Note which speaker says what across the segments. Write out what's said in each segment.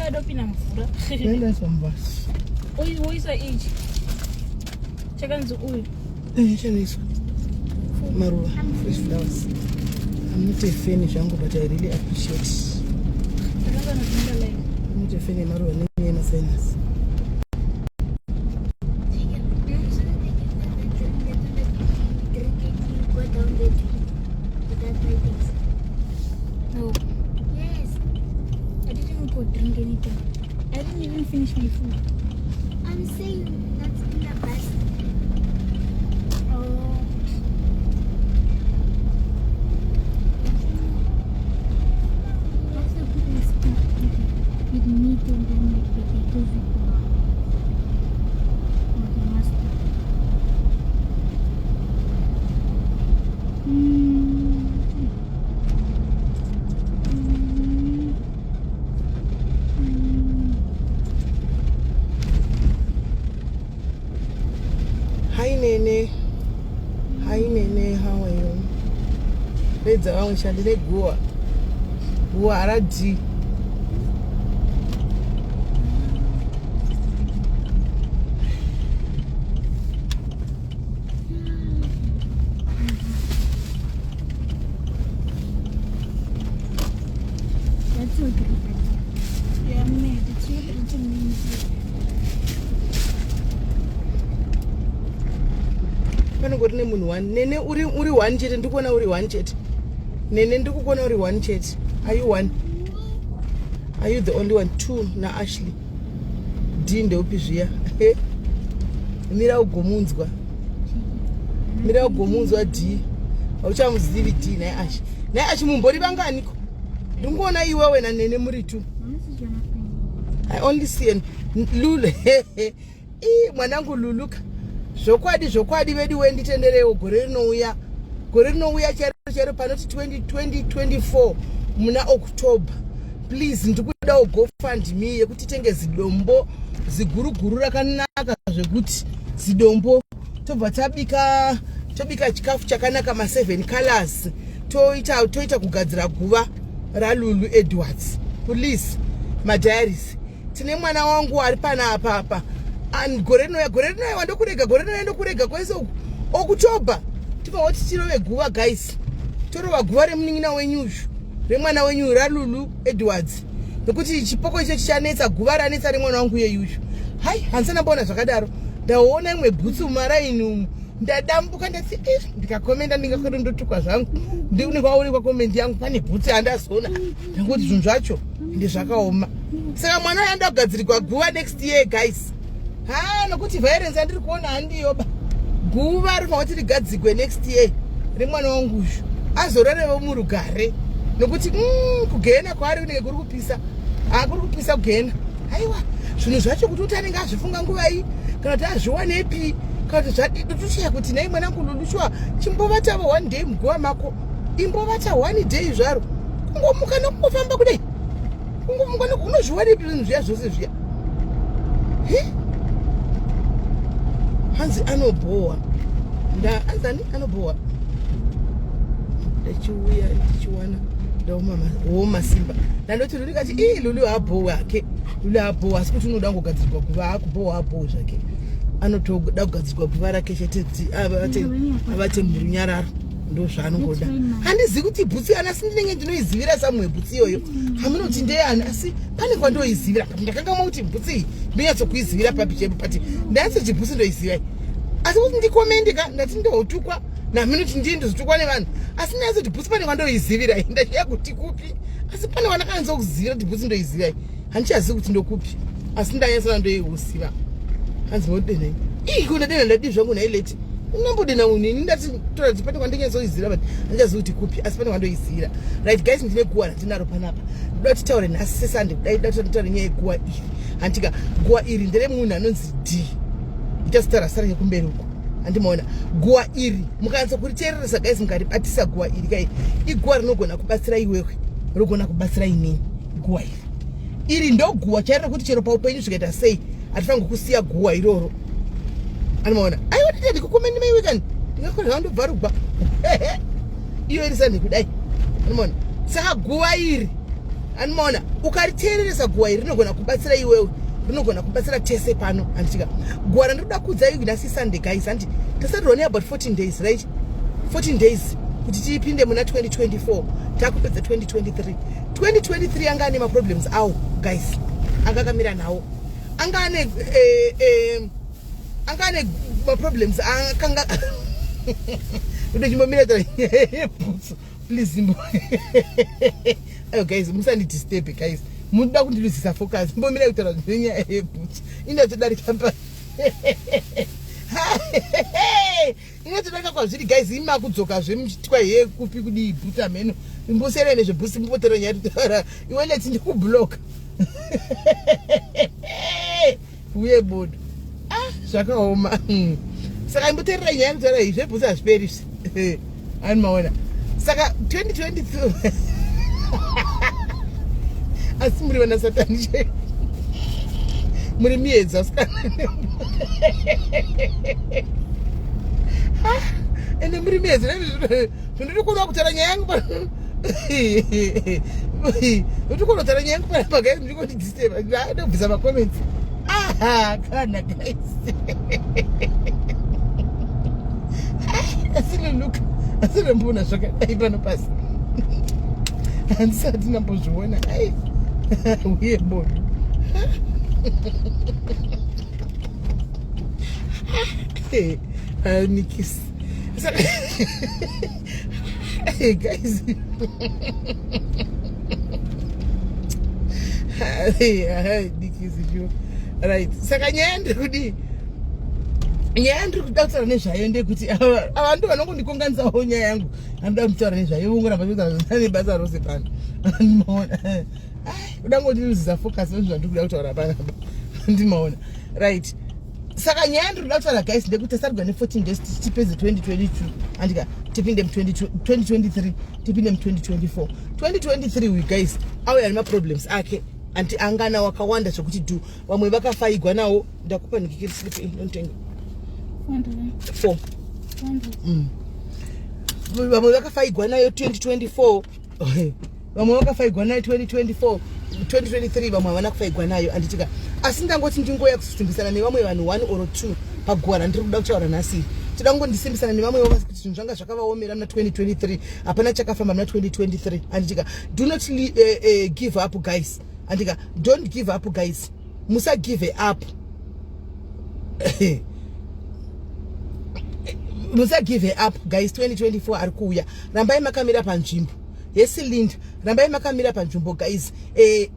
Speaker 1: Yadopinda mvura.
Speaker 2: Ndaiswa mvura.
Speaker 1: Uyu woisa ichi. Chakanzi uyu.
Speaker 2: Eh, chanoiswa. Maruva, fresh flowers. I'm not a fan zvangu but I really appreciate. I'm not a fan yemaruva nenyaya yemasinus.
Speaker 1: No.
Speaker 3: Yes.
Speaker 1: I didn't go drink anything. I didn't even finish my food.
Speaker 3: I'm saying that's in the bus.
Speaker 1: Oh.
Speaker 3: That's a good stuff with meat and then like potatoes with or the mustard. Mm. Mm. Mm.
Speaker 2: Hi Nene. Hi Nene, how are you? Pedza vamwe shandire guwa. Guwa haradii.
Speaker 3: That's so good.
Speaker 1: Yeah, mad. It's not written in here.
Speaker 2: Panongori nemunhu one. Nene uri uri one chete ndikuona uri one chete. Nene ndikukuona uri one chete. Are you one? Are you the only one? Two na Ashley. D ndeupi zviya? Mira ugomunzwa. Mira ugomunzwa D. Hauchamuzivi D naye Ash. Naye Ash mumbori vanganiko? Ndingoona iwewe na Nene muri two.
Speaker 3: This is Jonathan.
Speaker 2: I only see an Lulu. Ii mwanangu Luluka. Zvokwadi zvokwadi vedu we nditenderewo gore rinouya. Gore rinouya chero chero panoti 2024 muna October. Please ndikudawo GoFundMe yekuti titenge zidombo ziguruguru rakanaka zvekuti zidombo tobva tabika tobika chikafu chakanaka ma 7 colors toita toita kugadzira guva raLulu Edwards. Please madiaries tine mwana wangu ari panapa apa and gore rinouya gore rinouya wandokurega gore rinouya ndokurega kwese uku October tibva wati tirove guva guys torova guva remunin'ina wenyu uyu remwana wenyu raLulu Edwards nekuti chipoko icho chichanetsa guva ranetsa remwana wangu yeyuyu hai handisana mboona zvakadaro ndaona imwe bhutsu mumaraini umu ndadambuka ndati eh, ndikakomenda ndingakwero ndotukwa zvangu ndikwaonekwa comment yangu pane bhutsu yandazoona ndangoti zvinhu zvacho ndezvakaoma saka mwana uyu anoda kugadzirigwa guva next year guys ha nokuti violence yandiri kuona handiyoba guva rinofanira kuti rigadzigwe next year remwana wangu uyu azorarevo murugare nokuti kugena kwaari kunenge kuri kupisa ha kuri kupisa kugena aiwa zvinhu zvacho kuti uti anenge azvifunga nguva iyi kana kuti azviwanepi kana kuti zvadidutushiya kuti nhai mwanangu Lulu shuwa chimbovatavo one day muguva mako imbovata one day zvaro kungomuka nokungofamba kudai kungomuka unozviwanepi zvinhu zviya zvose zviya hanzi anobhowa nda anzani anobhowa ndachiuya ndichiwana ndaoma simba ndandoti Lulu kati ii Lulu haabhowe hake Lulu haabhowe asi kuti unoda kugadzirwa guva akubhowa abhowe zvake anotoda kugadzirwa guva rake chete kuti avate murunyararo ndo zvaanongoda handizivi kuti bhutsu yani asi ndinenge ndinoizivira samwe bhutsu iyoyo hamunoti ndeyani asi pane kwandoizivira ndakangamwa kuti bhutsu iyi ndonyatsokuizivira papi chaipo pati ndanyatsoti bhutsu ndoiziva asi kuti ndikomende ka ndati ndotukwa naminoti ndii ndozotukwa nevanhu asi ndanyatsoti bhutsu pane kwandoizivira ndashiya kuti kupi asi pane kwandakanyatso kuti bhutsu ndoiziva handichazivi kuti ndokupi asi ndanyatsona ndoiuziva hanzi modenai ii kuna dena ndadii zvangu naileti unambodena munhu ini ndati tora kuti pane kwandinyatsozivira but handichazivi kuti kupi asi pane kwandoizivira right guys ndine guwa randinaro panapa ndoda titaure nhasi sesande kudai ndoda titaure nyaya yeguwa iri handika guwa iri nderemunhu anonzi D ndichazitaura zita rake kumberi uko handimaona guwa iri mukanyatsa kuriteereresa guys mukaribatisa guwa iri kai iguwa rinogona kubatsira iwewe rinogona kubatsira inini guwa iri iri ndoguwa chairo rekuti chero paupenyu zvikaita sei hatifanirwi kusiya guwa iroro anomaona aiwa tete ndikukomendi maiwe kani ndingakorera ndobvarugwa iyo iri sande kudai anomaona saka guwa iri Anomaona, ukariteereresa guwa iri rinogona kubatsira iwewe, rinogona kubatsira tese pano, handitika? Guwa randinoda kuudza iyu nhasi Sunday, guys, handi tasati rone about 14 days, right? 14 days kuti tipinde muna 2024, takupedza 2023. 2023 anga ane maproblems awo, guys, anga akamira nawo, anga ane anga ane maproblems akanga ude chimbomira bhutsu, please. Imbo, ayo guys, musandidisturbe, guys, munoda kundiluzisa focus. Mbomira kutaura zvenyaya yebhutsu, inotodarika pa inotodarika kwazviri, guys. Imi makudzokazve muchitwa he kupi kudii bhutsu hameno, imbosiyana nezvebhutsu, mbotora nyaya totaura. Iwe leti ndikubloka uye bodo. Ah, zvakaoma. Saka imboteerera nyaya yekutaura iyi, zvebhutsu hazviperi izvi, ani maona? Saka 2022, asi muri vana Satani chaivo, muri miedza asikana, ende muri miedza. Zvindiri kuona kutaura nyaya yangu, ndiri kuona kutaura nyaya yangu panapa, guys, ndiri kundidisturba, ndobvisa macomments. Aha, kana guys, asi Luluka, asi ndamboona zvakadai pano pasi, handisati ndambozviona. Ai, uye bodo. Nikisi. Hey guys, nikisi sure, right? Saka nyaya ndiri kudii, nyaya ndiri kuda kutaura nezvayo ndekuti ava ndo vanongondikonganisawo nyaya yangu. Anoda kutaura nezvayo, vongoramba kutaura nebasa rose pano. Ndimaona kuda ngondiluzisa focus nezvandiri kuda kutaura panapa, ndimaona? Right, saka nyaya ndiri kuda kutaura, guys, ndekuti tasarigwa ne14 days tipedze 2022, andika tipinde mu2023, tipinde mu2024. 2023 we, guys, auya nemaproblems ake, anti angana wakawanda zvekuti dhu. Vamwe vakafaigwa nawo. Ndakupa ndikikiri slip, inotenga 4. Vamwe vakafaigwa nayo 2024, vamwe vakafaigwa nayo 2024, 2023, vamwe havana kufaigwa nayo, anditika? Asi ndangoti ndingoya kusimbisana nevamwe vanhu 1 or 2 paguwa randiri kuda kutaura nhasi. Toda kungondisimbisana nevamwe vavo kuti zvinhu zvanga zvakavaomera muna 2023, hapana chakafamba muna 2023, anditika? Do not give up, guys, andika? Don't give up, guys, musagive up, musagive up, guys. 2024 ari kuuya, rambai makamira panzvimbo yesilinda, rambai makamira panzvimbo, guys.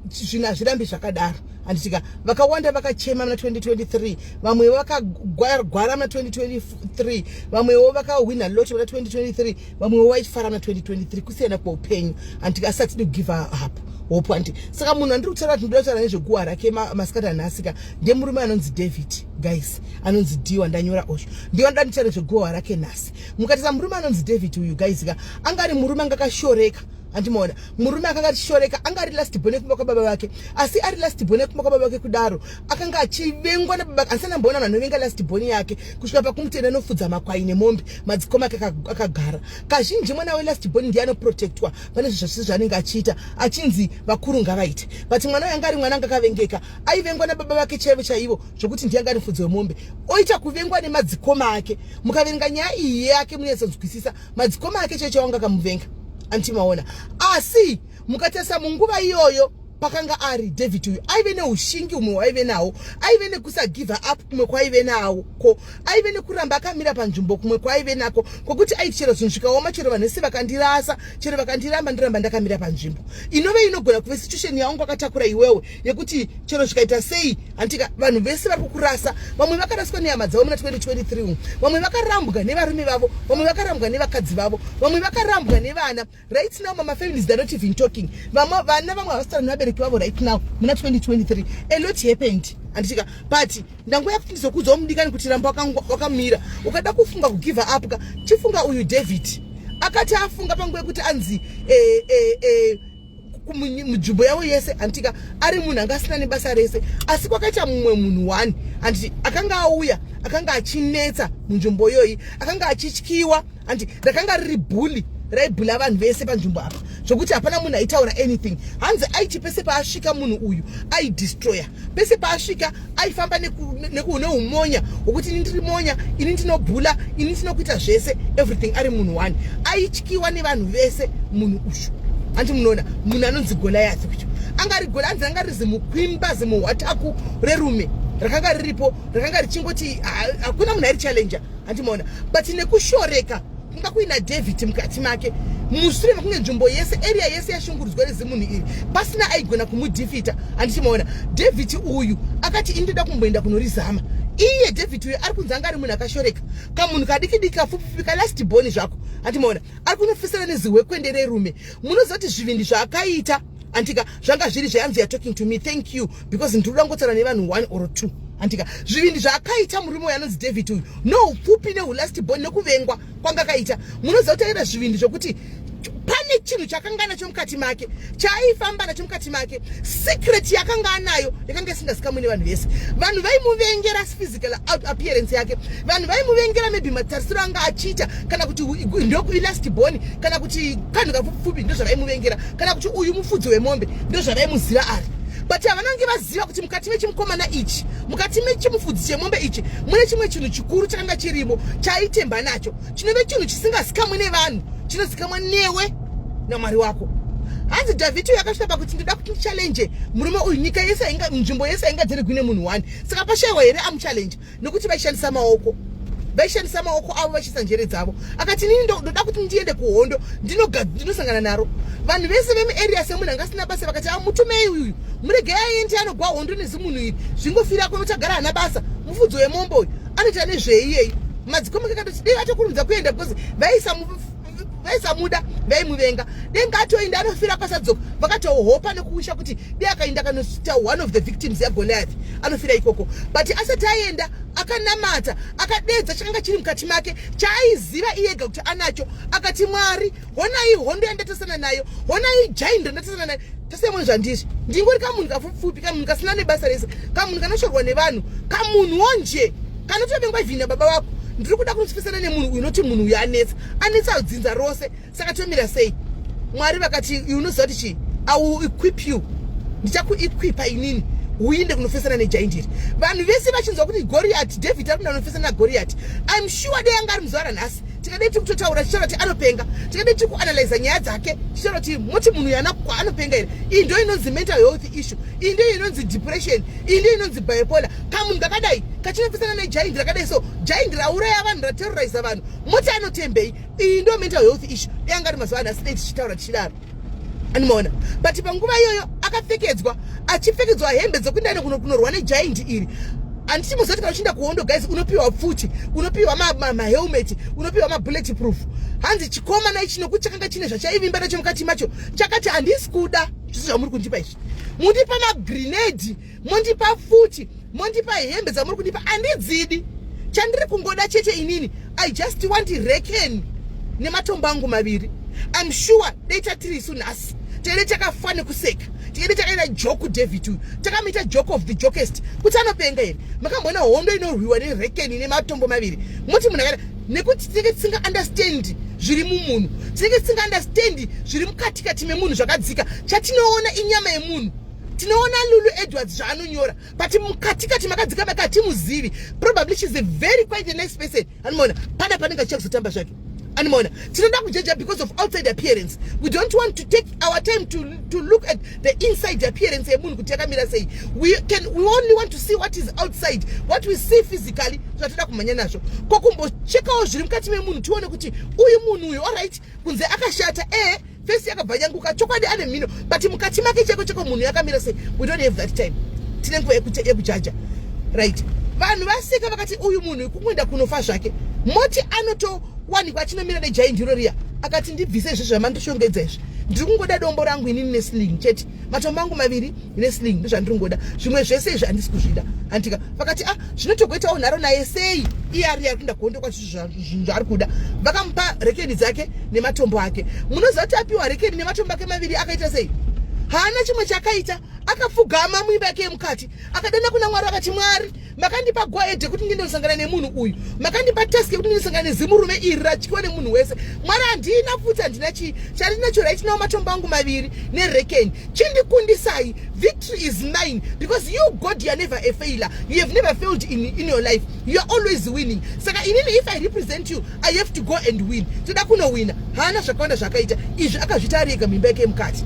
Speaker 2: Zvinhu hazvirambi zvakadaro, handitika? Vakawanda vakachema muna 2023, vamwe vakagwara muna 2023, vamwewo vakahwina lotto muna 2023, vamwewo vaifara muna 2023. Kusiyana kweupenyu, handitika? Asi hatidi kugive up hope, handi? Saka munhu andiri kutaura kuti ndoda kutaura nezveguwa rake masikati anhasika ndemurume anonzi David, guys, anonzi D wandanyora osho. Ndiyo ndoda nditaura nezveguwa rake nhasi. Mukatarisa murume anonzi David uyu, guys ka, anga ari murume anga akashoreka, handimaona? Murume akanga achishoreka, anga ari last born kumba kwababa vake. Asi ari last born kumba kwababa vake kudaro, akanga achivengwa nababa. Asina mboona vanhu vanovenga last born yake kusvika pakumutenda nofudza makwai nemombe, madzikoma ake akagara. Kazhinji mwana welast born ndiye anoprotectwa pane zvinhu zvose zvaanenge achiita, achinzi vakuru ngavaite. But mwana uyu anga ari mwana anga akavengeka, aivengwa nababa vake chaivo chaivo, zvokuti ndiye anga ari mufudzi wemombe, oita kuvengwa nemadzikoma ake. Mukaverenga nyaya iyi yake munyatsonzwisisa, madzikoma ake chaicho anga akamuvenga, antimaona? Asi mukatarisa munguva iyoyo pakanga ari David uyu, aive neushingi humwe hwaive nawo, aive nekusagive up kumwe kwaive nawo ko, aive nekuramba akamira panzvimbo kumwe kwaive nako, kwokuti aiti chero zvinhu zvikaoma, chero vanhu vese vakandirasa, chero vakandiramba, ndiramba ndakamira panzvimbo. Inove inogona kuve situation yaungu akatakura iwewe, yekuti chero zvikaita sei, handitika, vanhu vese vari kukurasa. Vamwe vakaraswa nehama dzavo muna 2023 umu, vamwe vakarambwa nevarume vavo, vamwe vakarambwa nevakadzi vavo, vamwe vakarambwa nevana. Right now mama families, they're not even talking. Vamwe vana, vamwe havasitaura nevabereki vavo right now muna 2023. A lot happened, handitika? But ndanguva yakuti ndizokudzawo mudikani kuti ramba wakamira. Ukada kufunga kugive up ka, chifunga uyu David akati afunga panguva yekuti anzi munzvimbo yavo yese, handitika, ari munhu anga asina nebasa rese. Asi kwakaita mumwe munhu one, handiti, akanga auya, akanga achinetsa munzvimbo iyoyi, akanga achityiwa, handi? Rakanga riri bully, raibhula vanhu vese panzvimbo apa. Zvokuti hapana munhu aitaura anything. Hanzi aiti pese paasvika munhu uyu aidestroya, pese paasvika aifamba neumonya hwokuti ini ndiri monya, ini ndinobhula, ini ndinokuita zvese, everything, ari munhu one aityiwa nevanhu vese munhu uyu. Handi munoona munhu anonzi Goliath uyu anga ari Goliath. Hanzi anga riri zimukwimba, zimuhwataku rerume rakanga riripo, rakanga richingoti hakuna munhu airi challenger. Handimaona? But nekushoreka kunga kuina David mukati make, mushure mekunge nzvimbo yese, area yese yashungurudzwa nezimunhu iri, pasina aigona kumudefeata, handichimaona, David uyu akati, "Indoda kumboenda kunorizama." Iye David uyu ari kunzi anga ari munhu akashoreka, kamunhu kadiki diki, kafupifupi, kalast born zvako. Handimaona ari kunofisana nezihwekwende rerume? Munoziva kuti zvivindi zvaakaita, andika, zvanga zviri zveanzi, "You're talking to me, thank you," because ndiri kuda kungotaura nevanhu one or two. Andika, zvivindi zvaakaita murume uyu anonzi David uyu, noupfupi, neulast born, nekuvengwa kwanga kaita, munoziva kuti aita zvivindi zvokuti pane chinhu chakanga nacho mukati make, chaaifamba nacho mukati make, secret yakanga anayo, yakanga isingazikamwi nevanhu vese. Vanhu vaimuvengera physical appearance yake, vanhu vaimuvengera maybe matarisiro anga achiita, kana kuti ndokulast born, kana kuti kanhu kapfupi, ndo zvavaimuvengera, kana kuti uyu mufudzi wemombe, ndo zvavaimuziva ari. But havana kunge vaziva kuti mukati mechimukomana ichi, mukati mechimufudzi chemombe ichi, mune chimwe chinhu chikuru chakanga chirimo chaaitemba nacho, chinove chinhu chisingazikamwi nevanhu, chinozikamwa newe naMwari wako. Hanzi Dhavhidi uyu akasvika pakuti, "Ndoda kuti ndichallenge murume uyu." Nyika yese, nzvimbo yese haingadzerigwi nemunhu one, saka pashayiwa here amuchallenge? Nekuti vaishandisa maoko, vaishandisa maoko avo, vachiisa njere dzavo. Akati, "Inini ndoda kuti ndiende kuhondo, ndinosangana naro." Vanhu vese vemuarea, semunhu anga asina basa, vakati, "Amutumei uyu, muregei aende anogwa hondo nezimunhu iri, zvingofira kuno, tagara hana basa, mufudzi wemombe uyu anoita nezveiyei." Madzikoma akatoti dei atokurumidza kuenda, because vaisamuda, vaimuvenga. Denga atoenda anofira kwasadzoka. Vakatohopa nekuwisha kuti dei akaenda akanoita one of the victims yaGoliath, anofira ikoko. But asati aenda, akanamata, akadedza chakanga chiri mukati make, chaaiziva iyega kuti anacho. Akati, "Mwari, honai hondo yandatasana nayo, honai giant yandatasana nayo. Tasemwe zvandizvi, ndingori kamunhu kapfupfupi, kamunhu kasina nebasa rese, kamunhu kanoshorwa nevanhu, kamunhuwo nje kanotovengwa even nababa vako. Ndiri kuda kunosifisana nemunhu uyu, noti munhu uyu anetsa, anetsa dzinza rose, saka tomira sei?" Mwari vakati, "Unoziva kuti chii? I will equip you, ndichakuequipa inini, uinde kunofesana negiant iri." Vanhu vese vachinzwa kuti Goriat, David ari kuenda kunofesana naGoriat, I'm sure dei anga ari muzuva ranhasi, tikadei tiri kutotaura, tichitaura kuti anopenga, tikadei tiri kuanalyza nyaya dzake, tichitaura kuti moti munhu uyu anopenga here? Iyi ndo inonzi mental health issue, iyi ndo inonzi depression, iyi ndo inonzi bipolar. Kamunhu kakadai kachinofesana negiant rakadai, so giant rauraya vanhu, raterroriza vanhu, moti anotembei? Iyi ndo mental health issue. Dei anga ari mazuva anhasi, dei tichitaura tichidaro. Animaona? But panguva iyoyo akapfekedzwa, achipfekedzwa hembe dzekuenda kunorwa negiant iri. Handiti muzoti kana uchienda kuhondo, guys, unopiwa pfuti, unopiwa mahelmet, unopiwa mabullet proof? Hanzi chikomana ichi, nokuti chakanga chine zvachaivimba nacho mukati macho, chakati, "Handisi kuda zvisi zvamuri kundipa izvi. Mundipa magrenade, mondipa pfuti, mondipa hembe dzamuri kundipa, handidzidi. Chandiri kungoda chete inini, I just want reken nematombo angu maviri." I'm sure dei tatiri isu nhasi, tinenge takafa nekuseka, tinenge takaita joke David uyu, takamuita joke of the jokest, kuti anopenga here? Makamboona hondo inorwiwa nerekeni nematombo maviri? Moti munhu akaita nekuti tinenge tisinga understand zviri mumunhu, tinenge tisinga understand zviri mukatikati memunhu zvakadzika. Chatinoona inyama yemunhu. Tinoona Lulu Edwards zvaanonyora, but mukatikati makadzika make hatimuzivi. Probably she's a very quite a nice person. Anomaona pana panenge achicha kuzotamba zvake. Animaona, tinoda kujeja because of outside appearance. We don't want to take our time to look at the inside appearance yemunhu kuti yakamira sei. We only want to see what is outside, what we see physically, zvatoda kumhanya nazvo. Kokumbochekawo zviri mukati memunhu, tione kuti uyu munhu uyu, alright, kunze akashata, e face yakabvanyanguka, chokwadi ane mhino, but mukati make cheko cheko munhu yakamira sei? We don't have that time. Tine nguva yekujaja, right? Vanhu vaseka, vakati uyu munhu kungoenda kunofa zvake. Moti anotowanikwa achinomira negiant iro riya. Akati, "Ndibvise izvi zvamandoshongedza izvi, ndiri kungoda dombo rangu inini nesling chete, matombo angu maviri nesling, ndozvandiri kungoda. Zvimwe zvese izvi handisi kuzvida." Handika vakati, "A ah, zvinotogoitawo nharo naye sei, iye ari ari kuenda kuhondo kwacho, zvinhu zvaari kuda?" Vakamupa rekeni dzake nematombo ake. Munoziva kuti apiwa rekeni nematombo ake maviri, akaita sei? Haana chimwe chakaita. Akapfugama muimba yake yemukati, akadana kuna Mwari, akati, "Mwari, makandipa go ahead yekuti ndiende kusangana nemunhu uyu. Makandipa task yekuti ndisangane nezimurume iri ratyiwa nemunhu wese. Mwari, handina pfuti, handina chii. Chandinacho right now matombo angu maviri nerekeni. Chindikundisai. Victory is mine because you, God, you are never a failure. You have never failed in your life. You are always winning. Saka inini, if I represent you, I have to go and win. Toda kunowina." Haana zvakawanda zvakaita izvi, akazviita ari ega muimba yake yemukati.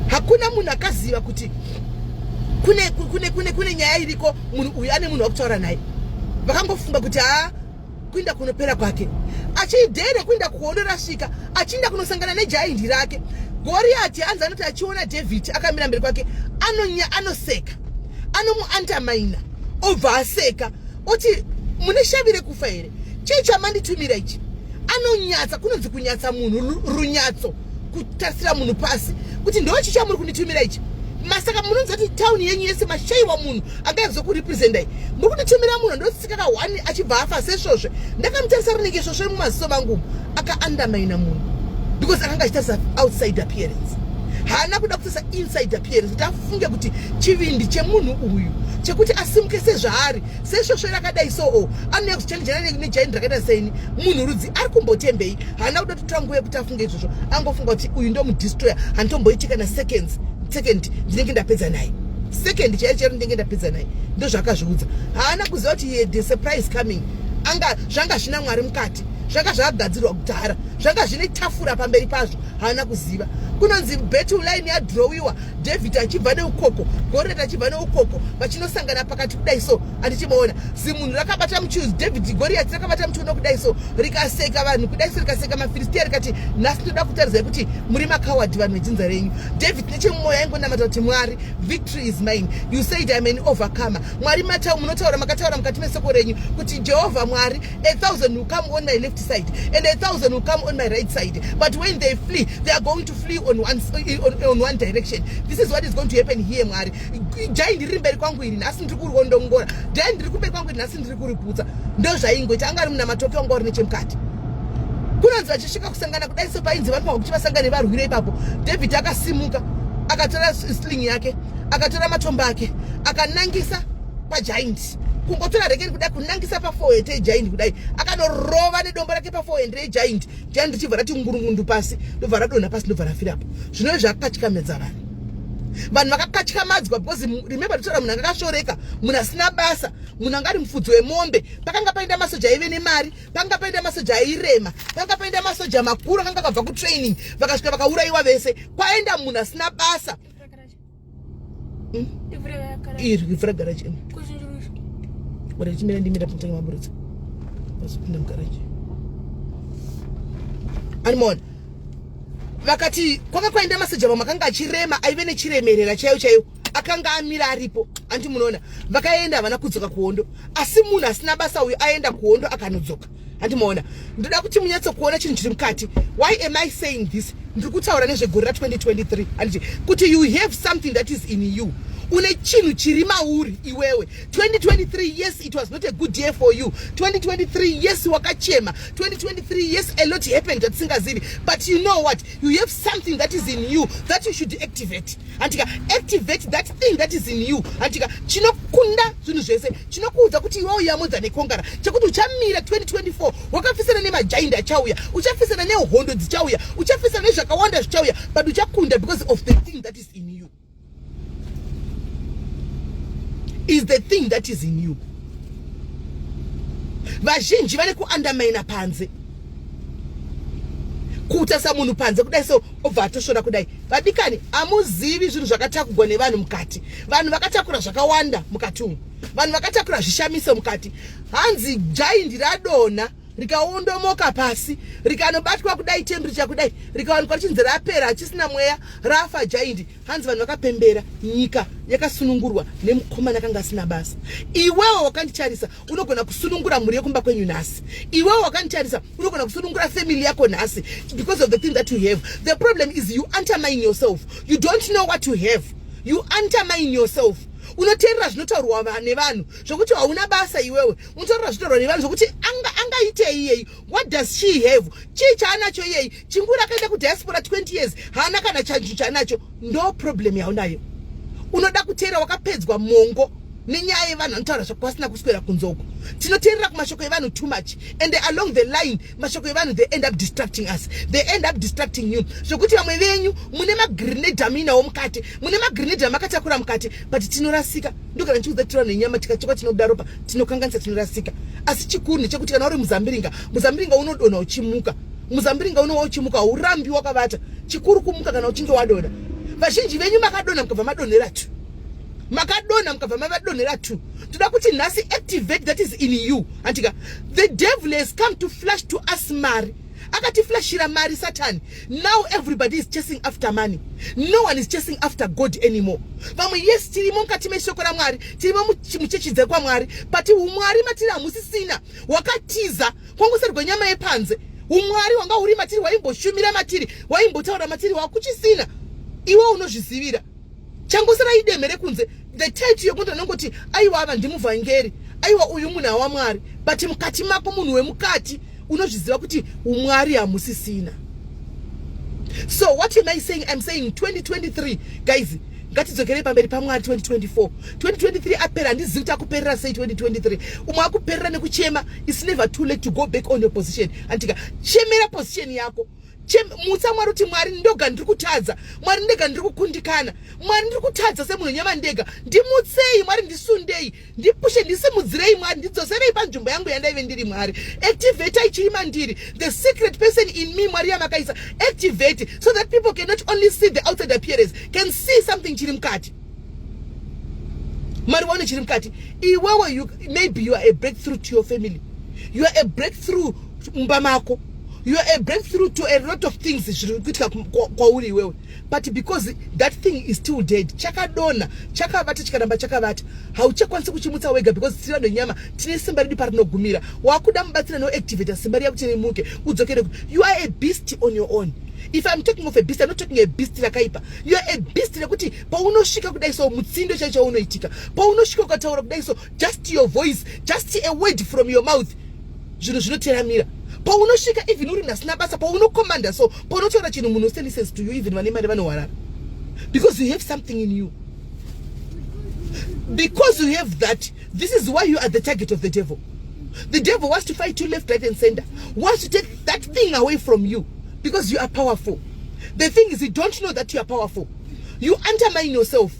Speaker 2: Hakuna munhu akaziva kuti kune nyaya iriko, munhu uyu ane munhu wakutaura naye. Vakangofunga kuti haa, kuinda kunopera kwake. Achidhere kuinda kuhondo rasvika, achiinda kunosangana negiant rake Goriati, hanzi anoti achiona David akamira mberi kwake, anonya, anoseka, anomuundermina, obva aseka oti, "Mune shavi rekufa here? Chii chamanditumira ichi?" Anonyatsa, kunonzi kunyatsa munhu, runyatso, kutarisira munhu pasi kuti, "Ndo chi chamuri kunditumira ichi? Masaka munonzi kuti tauni yenyu yese mashayiwa munhu angazokurepresendai? Muri kunditumira munhu ndotsika ka1 achibva afa sesvozve. Ndakamutarisa rinenge svosve mumaziso mangu." Akaundermina munhu because akanga achitarisa outside appearance. Haana kuda kutarisa inside appearance, kuti afunge kuti chivindi chemunhu uyu chekuti asimuke sezvaari, sesvosve rakadai, so anouya kuzochallenjana negiant rakaita seni, munhu rudzi ari kumbotembei? Haana kuda kutora nguva yekuti afunge izvozvo. Angofunga kuti uyu ndomudestroya, handitomboiti kana seconds, second ndinenge ndapedza naye, second chaiyo chaiyo ndinenge ndapedza naye. Ndozvaakazviudza. Haana kuziva kuti the surprise coming anga zvanga zvina Mwari mukati, zvanga zvakagadzirwa kudhara, zvanga zvine tafura pamberi pazvo. Haana kuziva. Kunonzi battle line yadrowiwa, David achibva neukoko, Goriati achibva neukoko, vachinosangana pakati kudai so. Andichimaona zimunhu rakabata muchiuzi, David, Goriati rakabata muchiuno kudai so, rikaseka vanhu kudai so, rikaseka maFiristiya, rikati, "Nhasi ndoda kutaridzai kuti muri macowards, vanhu vedzinza renyu." David nechemumwoyo aingonamata kuti, "Mwari, victory is mine. You said I'm an overcomer. Mwari, matau munotaura, makataura mukati mesoko renyu kuti, Jehovha Mwari, 1,000 will come on my left side and 1,000 will come on my right side, but when they flee, they are going to flee on one direction. This is what is going to happen here. Mwari, giant riri mberi kwangu iri, nhasi ndiri kurondongora. Giant riri kumberi kwangu iri, nhasi ndiri kuriputsa." Ndo zvaingoita. Anga ari munamatoke wanga uri nechemukati. Kunonzi vachisvika kusangana kudai so, painzi vanofanwa kuti vasangane varwire ipapo. David akasimuka, akatora sling yake, akatora matombo ake, akanangisa pagiant. Kungotora rekeni kudai, kunangisa paforehead yegiant kudai, akanorova nedombo rake paforehead regiant. Giant richibva rati ngurungundu pasi, ndobva radonha pasi, ndobva rafirapo. Zvinove zvakakatyamadza vanhu. Vanhu vakakatyamadzwa because, remember, totaura munhu anga akasvoreka, munhu asina basa, munhu anga ari mufudzi wemombe. Pakanga paenda masoja aive nemari, pakanga paenda masoja airema, pakanga paenda masoja makuru akanga akabva kutraining, vakasvika vakaurayiwa vese. Kwaenda munhu asina basa. Iri ivhura garaji. Uri chimira, ndimira pamutanga maburutsa, vazopinda mugaraji. Animona vakati kwanga kwaenda masoja vamwe akanga achirema, aive nechiremerera chaiyo chaiyo, akanga amira aripo. Andi munoona vakaenda, havana kudzoka kuhondo, asi munhu asina basa uyu aenda kuhondo akanodzoka. Handimaona. Ndoda kuti munyatsokuona chinhu chiri mukati. Why am I saying this? Ndiri kutaura nezvegore ra2023, handiti? Kuti you have something that is in you. Une chinhu chiri mauri iwewe. 2023, yes, it was not a good year for you. 2023, yes, wakachema. 2023, yes, a lot happened zvatisingazivi, but you know what? You have something that is in you that you should activate, handika? Activate that thing that is in you, handika? Chinokunda zvinhu zvese, chinokuudza kuti iwe uyamudza neconqueror, chekuti uchamira 2024 wakafisana nemagiant achauya, uchafisana nehondo dzichauya, uchafisana nezvakawanda zvichauya, but uchakunda because of the thing that is in you, is the thing that is in you. Vazhinji vane kuundermina panze, kutarisa munhu panze kudai so, obva atosvora kudai. Vadikani, hamuzivi zvinhu zvakatakugwa nevanhu mukati. Vanhu vakatakura zvakawanda mukati umu. Vanhu vakatakura zvishamiso mukati. Hanzi giant radonha, rikaondomoka pasi, rikanobatwa kudai, temperature kudai, rikawanikwa richinzi rapera, hachisina mweya, rafa giant. Hanzi vanhu vakapembera, nyika yakasunungurwa nemukomana akanga asina basa. Iwewo wakanditarisa, unogona kusunungura mhuri yekumba kwenyu nhasi. Iwewo wakanditarisa, unogona kusunungura family yako nhasi because of the thing that you have. The problem is you undermine yourself. You don't know what you have. You undermine yourself. Unoteerera zvinotaurwa nevanhu zvokuti hauna basa iwewe. Unoteerera zvinotaurwa nevanhu zvokuti angaitei iyei? What does she have? Chii chaanacho iyei? Chinguri akaenda kudiaspora 20 years, haana kana chanju chaanacho. Ndo problem yaunayo. Unoda kuteerera wakapedzwa mongo nenyaya yevanhu vanotaura zvakuvasina kuswera kunze uko. Tinoteerera kumashoko evanhu too much, and along the line mashoko evanhu, they end up distracting us, they end up distracting you, zvokuti vamwe venyu mune magrenade amuinawo mukati, mune magrenade amakatakura mukati, but tinorasika. Ndokana ndichiudza tira nenyama, tikachekwa tinobuda ropa, tinokanganisa, tinorasika. Asi chikuru ndechekuti kana uri muzambiringa, muzambiringa unodonha uchimuka, muzambiringa unowa uchimuka, haurambi wakavata. Chikuru kumuka kana uchinge wadonha. Vazhinji venyu makadonha mukabva madonhera tu, makadonha mukabva mavadonhera tu. Toda kuti nhasi activate that is in you, andika. The devil has come to flash to us mari, akatiflashira mari Satani. Now everybody is chasing after money, no one is chasing after God anymore. Vamwe, yes, tirimo mukati meshoko raMwari, tirimo muchechi dzekwamwari, but umwari matiri hamusisina, wakatiza, kwangosarwa nyama yepanze. Umwari hwanga huri matiri, waimboshumira matiri, waimbotaura matiri, wakuchisina. Iwe unozvizivira, changosara ideme rekunze, the title yekuti anongoti, "Aiwa, ava ndimuvhangeri, aiwa, uyu munhu awamwari," but mukati mako, munhu wemukati, unozviziva kuti umwari hamusisina. So what am I saying? I'm saying 2023, guys, ngatidzokerei pamberi paMwari. 2024, 2023 apera, handizivi kuti akuperera sei 2023. Umwe akuperera nekuchema. It's never too late to go back on your position, andika. Chemera position yako. Mutsa Mwari kuti, "Mwari, ndoga ndiri kutadza. Mwari, ndega ndiri kukundikana. Mwari, ndiri kutadza semunhu nyama ndega. Ndimutsei, Mwari, ndisundei, ndipushe, ndisimudzirei, Mwari, ndidzoserei panzvimbo yangu yandaive ndiri. Mwari, activatai chiri mandiri, the secret person in me. Mwari, yamakaisa, activate so that people cannot only see the outside appearance, can see something chiri mukati." Mwari waone chiri mukati. Iwewe, maybe you are a breakthrough to your family, you are a breakthrough mumba mako, you are a breakthrough to a lot of things zviri kuitika kwauri iwewe, but because that thing is still dead, chakadonha, chakavata, chikaramba chakavata, hauchakwanisi kuchimutsa wega, because tiri vanhu venyama, tine simba redu parinogumira. Wakuda mubatsira noactivata simba riya kuti rimuke, udzokere. You are a beast on your own. If I'm talking of a beast, I'm not talking a beast rakaipa. You are a beast rekuti paunosvika kudai so, mutsindo chaicho chaunoitika paunosvika, ukataura kudai so, just your voice, just a word from your mouth, zvinhu zvinoteramira. Paunosvika, even uri nhasina basa, paunokomanda so, paunotaura chinhu, munhu wese listens to you. Even vane mari vanohwarara, because you have something in you. Because you have that, this is why you are the target of the devil. The devil wants to fight you left, right and center, wants to take that thing away from you, because you are powerful. The thing is, you don't know that you are powerful. You undermine yourself.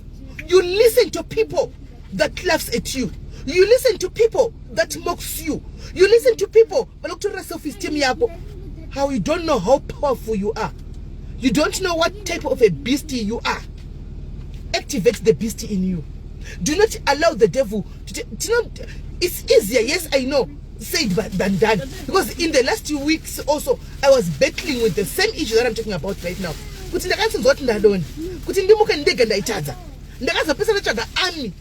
Speaker 2: You listen to people that laughs at you, you listen to people that mocks you, you listen to people vanokutorera self esteem yako. How you don't know how powerful you are. You don't know what type of a beast you are. Activate the beast in you. Do not allow the devil to know. It's easier, yes, I know, said than done, because in the last 2 weeks also I was battling with the same issue that I'm talking about right now, kuti ndakatsinzwa kuti ndadonha, kuti ndimuke ndega ndaitadza. Ndakazopesa ndatsvaga army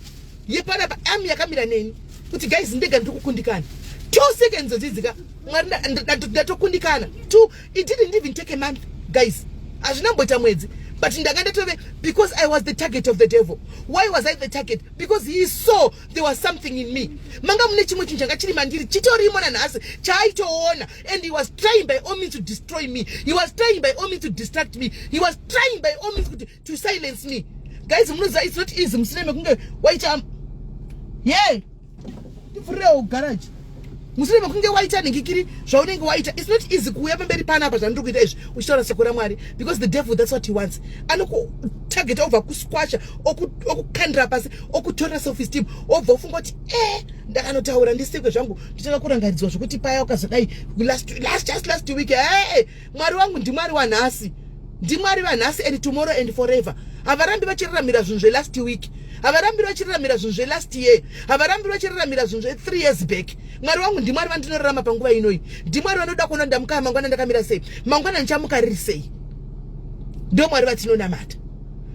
Speaker 2: yepanapa, army yakamira neni, kuti, "Guys, ndega ndiri kukundikana." 2 seconds dzidzika, Mwari, ndatokundikana. Two, it didn't even take a month, guys, hazvinamboita mwedzi, but ndanga ndatove, because I was the target of the devil. Why was I the target? Because he saw there was something in me. Manga mune chimwe chinhu changa chiri mandiri, chitorimo nanhasi, chaaitoona, and he was trying by all means to destroy me. He was trying by all means to distract me. He was trying by all means kuti to silence me. Guys, munoziva, it's not easy mushure mekunge waita ye, ndivhurirewo garaji, mushure mekunge waita nhingikiri zvaunenge waita. It's not easy kuuya pamberi panapa zvandiri kuita izvi, uchitaura soko raMwari, because the devil, that's what he wants. Anokutargeta, obva kusquasha, okukandira pasi, okutorera self esteem, obva ufunga kuti, "E, ndakanotaura ndisekwe zvangu, ndichada kurangaridzwa zvokuti paya ukazodai just last week." E, Mwari wangu ndiMwari wanhasi, ndiMwari vanhasi and tomorrow and forever. Havarambi vachiraramira zvinhu zvelast week, havarambi vachiraramira zvinhu zvelast year, havarambi vachiraramira zvinhu zve3 years back. Mwari wangu ndiMwari vandinorarama panguva inoi, ndiMwari vanoda kuona ndamuka mangwana ndakamira sei, mangwana ndichamuka riri sei. Ndo Mwari vatinonamata,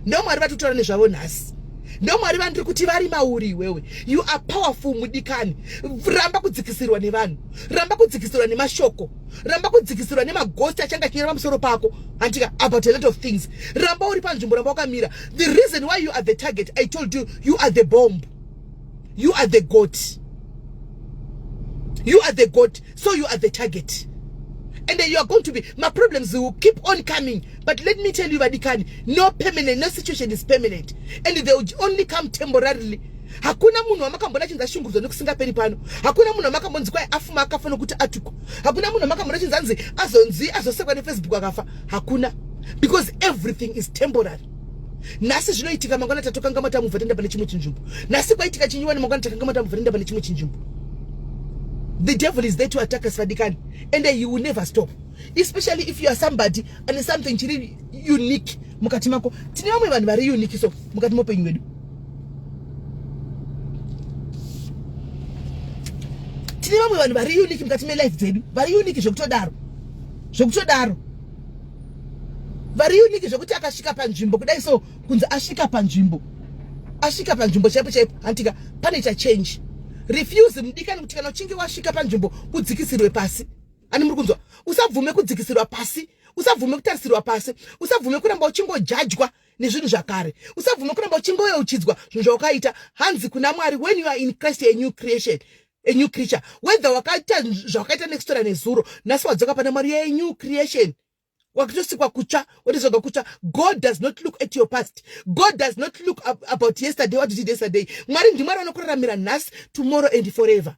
Speaker 2: ndo Mwari vatitaura nezvavo nhasi, ndo Mwari vandiri kuti vari mauri iwewe. You are powerful, mudikani. Ramba kudzikisirwa nevanhu, ramba kudzikisirwa nemashoko, ramba kudzikisirwa nemagosti achange achinyora pamusoro pako, handika, about a lot of things. Ramba uri panzvimbo, ramba wakamira. The reason why you are the target, I told you, you are the bomb, you are the goat, you are the goat, so you are the target. And you are going to be, my problems will keep on coming. But let me tell you, vadikani, no permanent, no situation is permanent, and they will only come temporarily. Hakuna munhu wamakambona achinzi ashungurudzwa nekusingaperi pano. Hakuna munhu wamakambonzi kwai afuma akafa nokuti atukwa. Hakuna munhu wamakambona achinzi anzi azonzi azosekwa neFacebook akafa. Hakuna, because everything is temporary. Nhasi zvinoitika, mangwana tatokanga tamubva toenda pane chimwe chinzvimbo. Nhasi kwaitika chinyuwani, mangwana takanga tamubva toenda pane chimwe chinzvimbo. The devil is there to attack us, vadikani, and he will never stop, especially if you are somebody and something chiri unique mukati mako. Tine vamwe vanhu vari unique so mukati meupenyu hwedu. Tine vamwe vanhu vari unique mukati melife dzedu, vari unique zvekutodaro, zvekutodaro, vari unique zvekuti akasvika panzvimbo kudai so, kunzi asvika panzvimbo, asvika panzvimbo chaipo chaipo, hantika panoita change. Refuse, mudikani, kuti kana uchinge wasvika panzvimbo udzikisirwe pasi. Ani muri kunzwa? Usabvume kudzikisirwa pasi, usabvume kutarisirwa pasi, usabvume kuramba uchingojajwa nezvinhu zvakare, usabvume kuramba uchingoyeuchidzwa zvinhu zvawakaita. Hanzi kuna Mwari, when you are in Christ, a new creation, a new creature. Whether wakaita zvawakaita next door nezuro, nhasi wadzoka pana Mwari, a new creation, wakatosikwa kutsva, watozoga kutsva. God does not look at your past. God does not look about yesterday, what you did yesterday. Mwari ndiMwari vanokuramira nhasi, tomorrow and forever.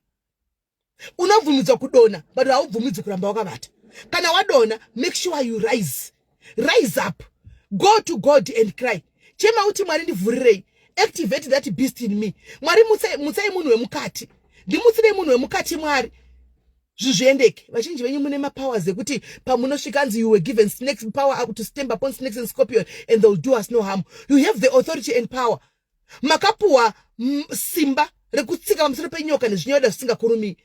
Speaker 2: Unobvumidzwa kudonha, but haubvumidzwi kuramba wakavata. Kana wadonha, make sure you rise, rise up, go to God and cry. Chema uti, "Mwari, ndivhurirei. Activate that beast in me. Mwari, mutsai munhu wemukati, ndimutsirei munhu wemukati, Mwari, zviendeke." Vazhinji venyu mune mapowers ekuti pamunosvika anzi, "You were given snakes, power to stamp upon snakes and scorpion, and they will do us no harm." You have the authority and power. Makapuwa simba rekutsika pamusoro penyoka nezvinyoda zvisingakurumi.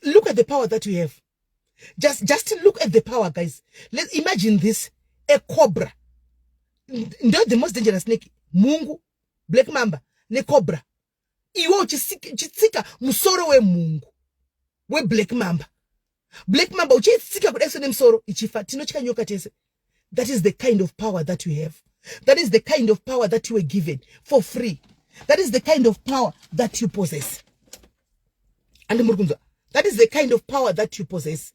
Speaker 2: Look at the power that you have. Just look at the power, guys. Let's imagine this: a cobra, ndo the most dangerous snake, mhungu, black mamba necobra. Iwe uchitsika musoro wemhungu, weblack mamba, black mamba uchiitsika kudai so nemusoro, ichifa. Tinotya nyoka tese. That is the kind of power that you have. That is the kind of power that you were given for free. That is the kind of power that you possess. Andi muri kunzwa? That is the kind of power that you possess.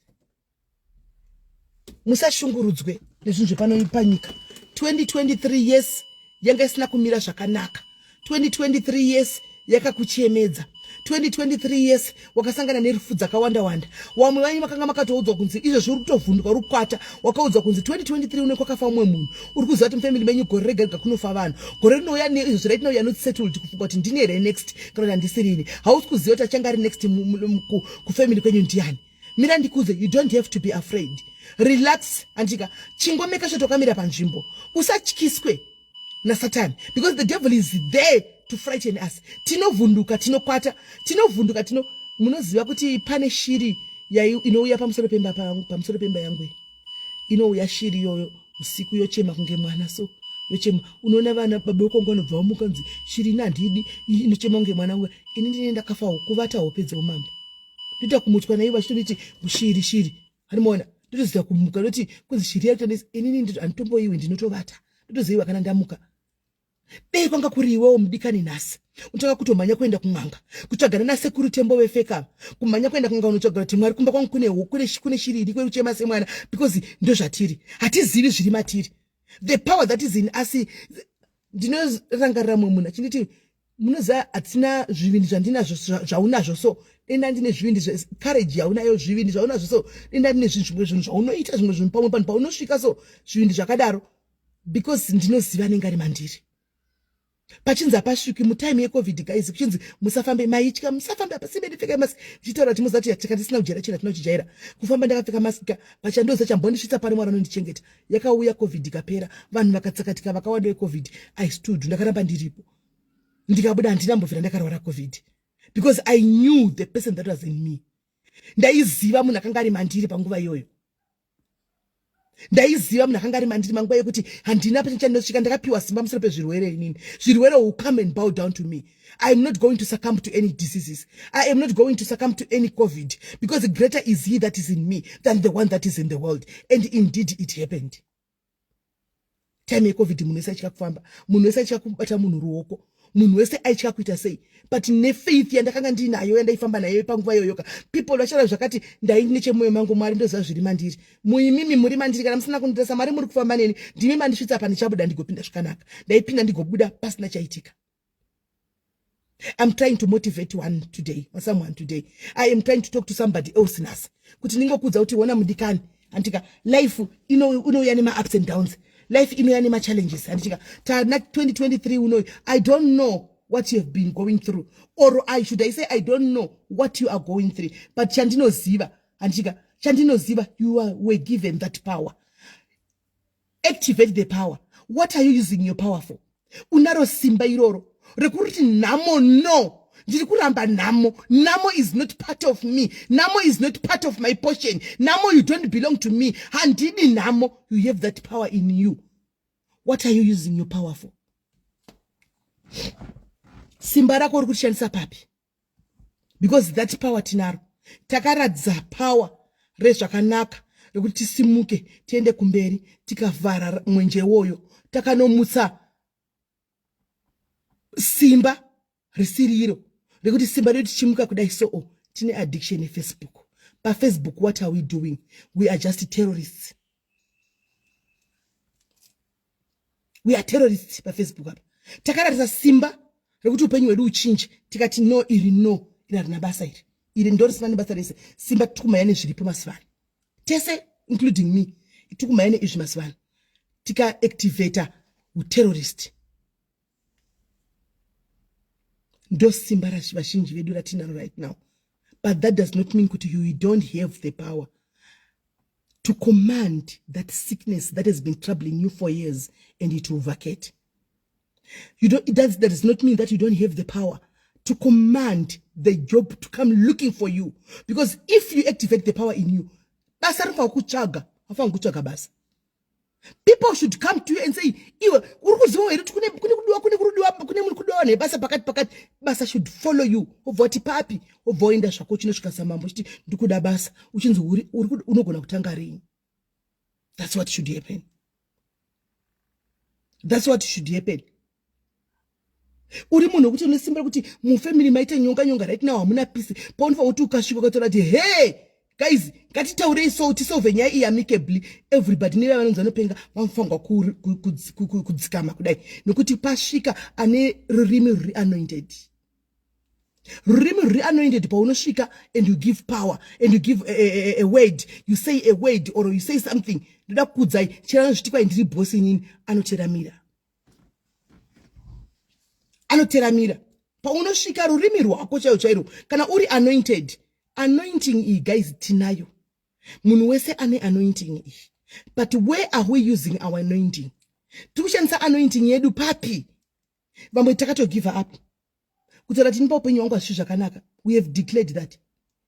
Speaker 2: Musashungurudzwe nezvinhu zvepano panyika. 2023 years yanga isina kumira zvakanaka. 2023 years yakakuchemedza. 2023 years wakasangana nerufu dzakawanda wanda. Vamwe vanyu makanga makatoudzwa kunzi izvezvi uri kutovhunduka, uri kukwata. Wakaudzwa kunzi 2023 une kwakafa umwe munhu. Uri kuziva kuti mufamily menyu gore rega rega kunofa vanhu. Gore rinouya, izvezvi right now you are not settled kufunga kuti ndini here next kana kuti handisirini. Hausi kuziva kuti achange ari next kufamily kwenyu ndiani. Mira ndikuze, you don't have to be afraid. Relax, andika chingomeka sure wakamira panzvimbo. Usatyiswe nasatani, because the devil is there to frighten us. Tinovhunduka, tinokwata, tinovhunduka, tino munoziva kuti pane shiri inouya pamusoro pemba pangu, pamusoro pemba yangu iyi. Inouya shiri iyoyo usiku, yochema kunge mwana so, yochema. Unoona vana baba vekongo vanobva vamuka, nzi shiri ina handidi, inochema kunge mwana wangu. Ini ndine ndakafawo kuvata hope dzeumambo, ndoita kumutswa naivo vachitonditi shiri, shiri. Handimaona, ndotoziva kumuka, ndoti kunzi shiri yacho. Inini handitomboiwi, ndinotovata, ndotoziva kana ndamuka. Dei kwanga kuri iwewo, mudikani, nhasi unotanga kutomhanya kuenda kun'anga, kutsvagana nasekuru Tembo vefeka, kumhanya kuenda kun'anga, unotsvaga kuti, "Mwari, kumba kwangu kune shiri iri kwekuchema semwana," because ndozvatiri. Hatizivi zviri matiri, the power that is in us. Ndinorangarira mumwe munhu achinditi, "Munoziva, hatina zvivindi zvandinazvo, zvaunazvo so denda ndine zvivindi, courage yaunayo, zvivindi zvaunazvo so denda ndine zvimwe zvinhu zvaunoita, zvimwe zvinhu pamwe panhu paunosvika so, zvivindi zvakadaro," because ndinoziva anenge ari mandiri. Pachinzi hapasviki mutime yeCovid, guys, kuchinzi musafambe, maitya, musafambe, hapasibe, ndipfeka mask. Ndichitaura kuti muzati tika tisina kujaira chinhu, hatina kuchijaira kufamba ndakapfeka mask. Pachandoza chambondisvitsa pano, Mwari anondichengeta. Yakauya COVID, ikapera, vanhu vakatsakatika vakawanda veCovid. I stood, ndakaramba ndiripo, ndikabuda, handina mbovhira ndakarwara COVID, because I knew the person that was in me. Ndaiziva munhu akanga ari mandiri panguva iyoyo. Ndaiziva munhu akanga ari mandiri manguva yekuti handina pachandosvika. Ndakapiwa simba musoro pezvirwere. Inini zvirwere will come and bow down to me. I am not going to succumb to any diseases. I am not going to succumb to any COVID, because greater is he that is in me than the one that is in the world. And indeed it happened. Time yeCovid munhu wese aitya kufamba, munhu wese aitya kubata munhu ruoko, munhu wese aitya kuita sei, but nefaith yandakanga ndinayo, yandaifamba nayo panguva iyoyoka, people vachara zvakati, ndai nechemwoyo mangu, "Mwari, ndoziva zviri mandiri, muimimi muri mandiri. Kana musina kundirasa, Mwari muri kufamba neni, ndimi mandisvitsa pandichabuda, ndigopinda zvakanaka." Ndaipinda ndigobuda pasina chaitika. I'm trying to motivate one today or someone today. I am trying to talk to somebody else nhasi kuti ndingokuudza kuti, wona mudikani, handitika, life inouya nema-ups and downs, life inouya nema-challenges, handitika. Tana 2023 unoyu. I don't know what you have been going through, or I should I say, I don't know what you are going through, but chandinoziva, handitika, chandinoziva, you were given that power. Activate the power. What are you using your power for? Unaro simba iroro rekuti, "Nhamo, no, ndiri kuramba nhamo. Nhamo is not part of me. Nhamo is not part of my portion. Nhamo, you don't belong to me. Handidi nhamo." You have that power in you. What are you using your power for? Simba rako uri kurishandisa papi? Because that power tinaro. Takaradza power rezvakanaka rekuti tisimuke tiende kumberi, tikavhara mwenje woyo, takanomutsa simba risiri iro rekuti simba redu tichimuka kudai. So tine addiction yeFacebook. PaFacebook, what are we doing? We are just terrorists. We are terrorists paFacebook apa. Takaratidza simba rekuti upenyu hwedu uchinje, tikati, "No, iri no, iri harina basa, iri, iri ndo risina nebasa rese." Simba tikumhanya nezviripo mazuva ano tese, including me, tikumhanya neizvi mazuva ano, tikaactivata uterrorist. Ndo simba vazhinji vedu ratinaro right now, but that does not mean kuti you don't have the power to command that sickness that has been troubling you for years and it will vacate. You don't, it does, that does not mean that you don't have the power to command the job to come looking for you, because if you activate the power in you, basa rinofanira kutsvaga, afanira kutsvaga basa. People should come to you and say, "Iwe, uri kuziva here kuti kune kudiwa, kune kudiwa, kune munhu kudiwa vanhu vebasa pakati pakati?" Basa should follow you. Wobva wati papi, wobva waenda zvako, uchinosvika samambo uchiti, "Ndikuda basa," uchinzi, "Unogona kutanga rini?" That's what should happen. That's what should happen. Uri munhu wekuti une simba rekuti mufamily maite nyonga nyonga right now, hamuna peace, paunofanira kuti ukasvika ukatora kuti, "Hey guys, ngatitaurei so tisolve nyaya iyi amicably," everybody neve vanonzi vanopenga vanofanirwa kudzikama kudai, nekuti pasvika ane rurimi ruri anointed, rurimi ruri anointed. Paunosvika and you give power and you give a word, you say a word or you say something, ndoda kukudzai, chero anozviti kwai ndiri bosi inini, anoteramira, anoteramira paunosvika. Rurimi rwako chairo chairo, kana uri anointed. Anointing iyi, guys, tinayo. Munhu wese ane anointing iyi, but where are we using our anointing? Tiri kushandisa anointing yedu papi? Vamwe takatogive up kutaura tini paupenyu hwangu hazvisi zvakanaka. We have declared that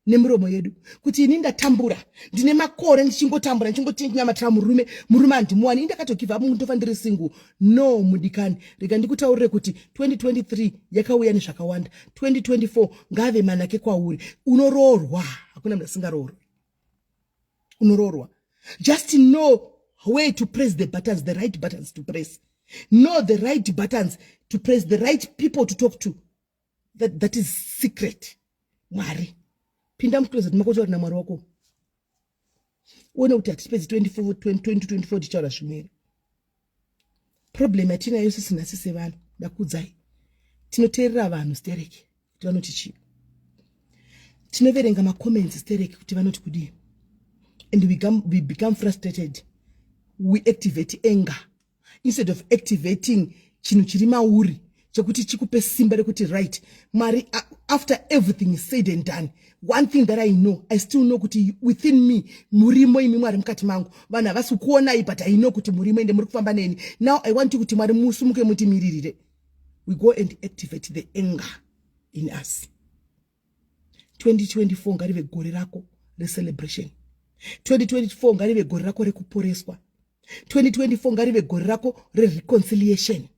Speaker 2: nemiromo yedu kuti, "Ini ndatambura, ndine makore ndichingotambura, ndichingotinyamatira murume, murume handimuwani, ini ndakatogive up, ndofa ndiri single." No, mudikani, rega ndikutaurire kuti 2023 yakauya nezvakawanda. 2024 ngave manake kwauri. Unoroorwa, hakuna munhu asingaroorwi. Unoroorwa. Just know where to press the buttons, the right buttons to press. Know the right buttons to press, the right people to talk to. That is secret. Mwari, pinda mucloset mako, utaura naMwari wako, uone kuti hatipedzi 24, 2024 tichitaura zvimwere. Problem yatinayo sisi nhasi sevanhu, ndakuudzai, tinoteerera vanhu stereki kuti vanoti chii, tinoverenga macomments stereki kuti vanoti kudii, and we become frustrated. We activate anger instead of activating chinhu chiri mauri chekuti chikupe simba rekuti, "Right, Mwari, after everything is said and done, one thing that I know, I still know kuti within me murimo imi, Mwari, mukati mangu. Vanhu havasi kuonai, but I know kuti murimo, ende muri kufamba neni. Now I want you kuti, Mwari, musumuke mutimiririre." We go and activate the anger in us. 2024 ngarive gore rako recelebration. 2024 ngarive gore rako rekuporeswa. 2024 ngarive gore rako rereconciliation.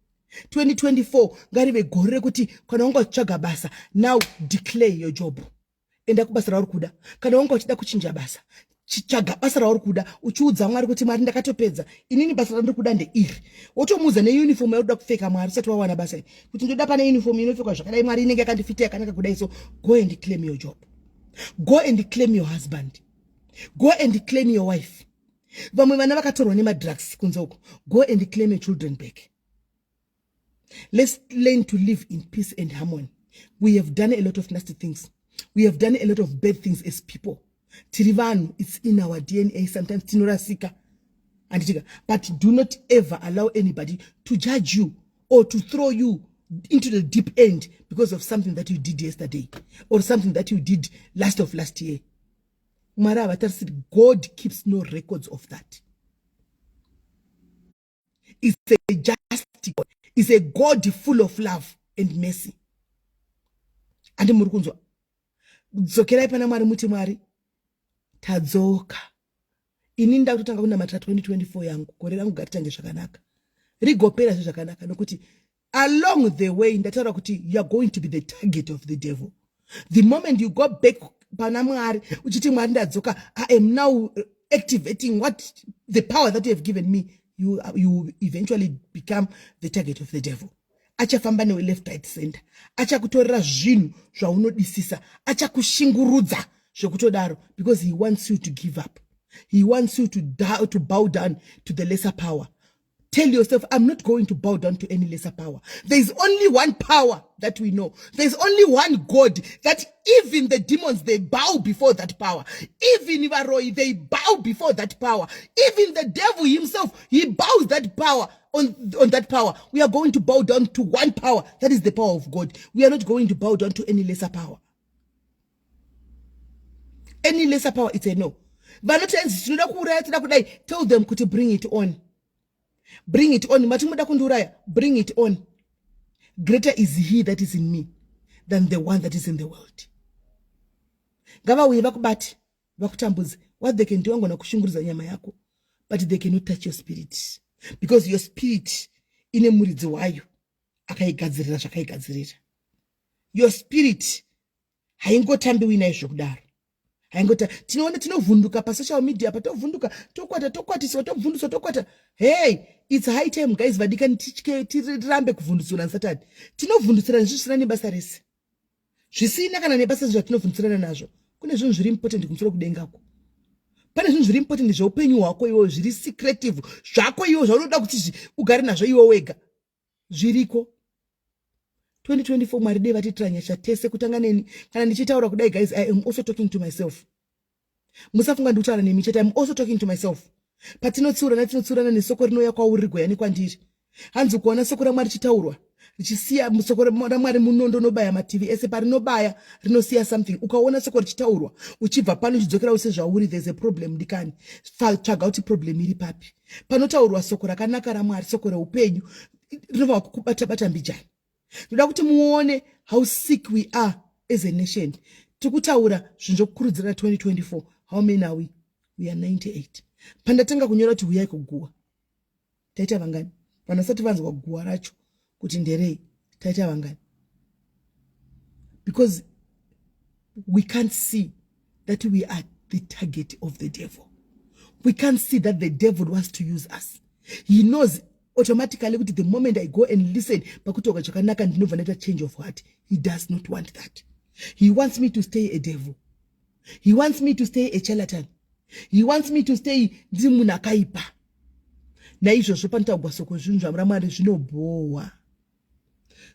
Speaker 2: 2024 ngarive gore rekuti kana wanga uchitsvaga basa, now declare your job, enda kubasa rauri kuda. Kana wanga uchida kuchinja basa, Chitsvaga basa rauri kuda, uchiudza Mwari kuti, "Mwari, ndakatopedza inini, basa randiri kuda ndeiri." Wotomuudza neuniform yauri kuda kupfeka, Mwari, usati wawana basa iri, kuti ndoda pane uniform inopfekwa zvakadai, Mwari, inenge yakandifita yakanaka kudai. So go and claim your job, go and claim your husband, go and claim your wife. Vamwe vana vakatorwa nemadrugs kunze uko, go and claim your children back. Let's learn to live in peace and harmony. We have done a lot of nasty things, we have done a lot of bad things as people. Tiri vanhu, it's in our DNA, sometimes tinorasika, handitika? But do not ever allow anybody to judge you or to throw you into the deep end because of something that you did yesterday or something that you did last of last year. Mwari havatarisiri. God keeps no records of that. Is a just God, is a God full of love and mercy. Handi muri kunzwa? Dzokerai pana Mwari, muti, "Mwari, tadzoka. Ini nda kutotanga kunamatira 2024 yangu, gore rangu ngaritange zvakanaka, rigopera zvezvakanaka." Nokuti along the way ndataura kuti you are going to be the target of the devil. The moment you go back pana Mwari uchiti, "Mwari, ndadzoka, I am now activating what the power that you have given me," you eventually become the target of the devil. Achafamba newe left, right, center, achakutorera zvinhu zvaunodisisa, achakushingurudza zvekutodaro, because he wants you to give up. He wants you to bow down to the lesser power. Tell yourself, "I'm not going to bow down to any lesser power." There is only one power that we know. There's only one God that even the demons, they bow before that power. Even varoi, they bow before that power. Even the devil himself, he bows that power on that power. We are going to bow down to one power, that is the power of God. We are not going to bow down to any lesser power. Any lesser power, it's a no. Vanoti enzi tinoda kuuraya, toda kudai, tell them kuti, "Bring it on, bring it on. Mati muda kundiuraya, bring it on. Greater is he that is in me than the one that is in the world." Ngavauye vakubate, vakutambudze. What they can do, vangona kushungurudza nyama yako, but they cannot touch your spirit, because your spirit ine muridzi wayo akaigadzirira zvakaigadzirira. Your spirit haingotambiwi naizvo kudaro, haingota. Tinoona tinovhunduka pasocial media, patovhunduka, tokwata, tokwatiswa, tobvunduswa, tokwata. Hey, it's high time, guys, vadikani, titye, tirambe kuvhundusirwa nasatani. Tinovhundusirana zvisina nebasa rese, zvisina kana nebasa zvatinovhundusirana nazvo. Kune zvinhu zviri important kumusoro kudengako. Pane zvinhu zviri important zveupenyu hwako iwewo, zviri secretive zvako iwo, zvaunoda kuti ugare nazvo iwe wega, zviriko. 2024, Mwari dei vatiitira nyasha tese, kutanga neni. Kana ndichitaura kudai, guys, I am also talking to myself. Musafunga ndikutaura nemi chete, I am also talking to myself. Patinotsiurana, tinotsiurana nesoko rinouya kwauri, rigoya kwandiri. Hanzi kuona soko raMwari richitaurwa richisiya, soko raMwari munondo unobaya mativi ese. Parinobaya rinosiya something. Ukaona soko richitaurwa, uchibva pano uchidzokera sezvauri, there's a problem dikani. Tsvaga kuti problem iri papi. Panotaurwa soko rakanaka raMwari, soko reupenyu, rinobva kukubata bata mbijani. Ndoda kuti muone how sick we are as a nation. Tiri kutaura zvinhu zvokukurudzira 2024. How many are we? We are 98. Pandatanga kunyora kuti huyai kuguwa, taita vangani? Vanhu vasati vanzwa guwa racho kuti nderei, taita vangani? Because we can't see that we are the target of the devil. We can't see that the devil wants to use us. He knows automatically kuti the moment I go and listen pakutoka zvakanaka, ndinobva ndaita change of heart. He does not want that. He wants me to stay a devil. He wants me to stay a charlatan. He wants me to stay ndiri munhu akaipa. Naizvozvo panotaurwa soko, zvinhu zvaMwari zvinobhohwa.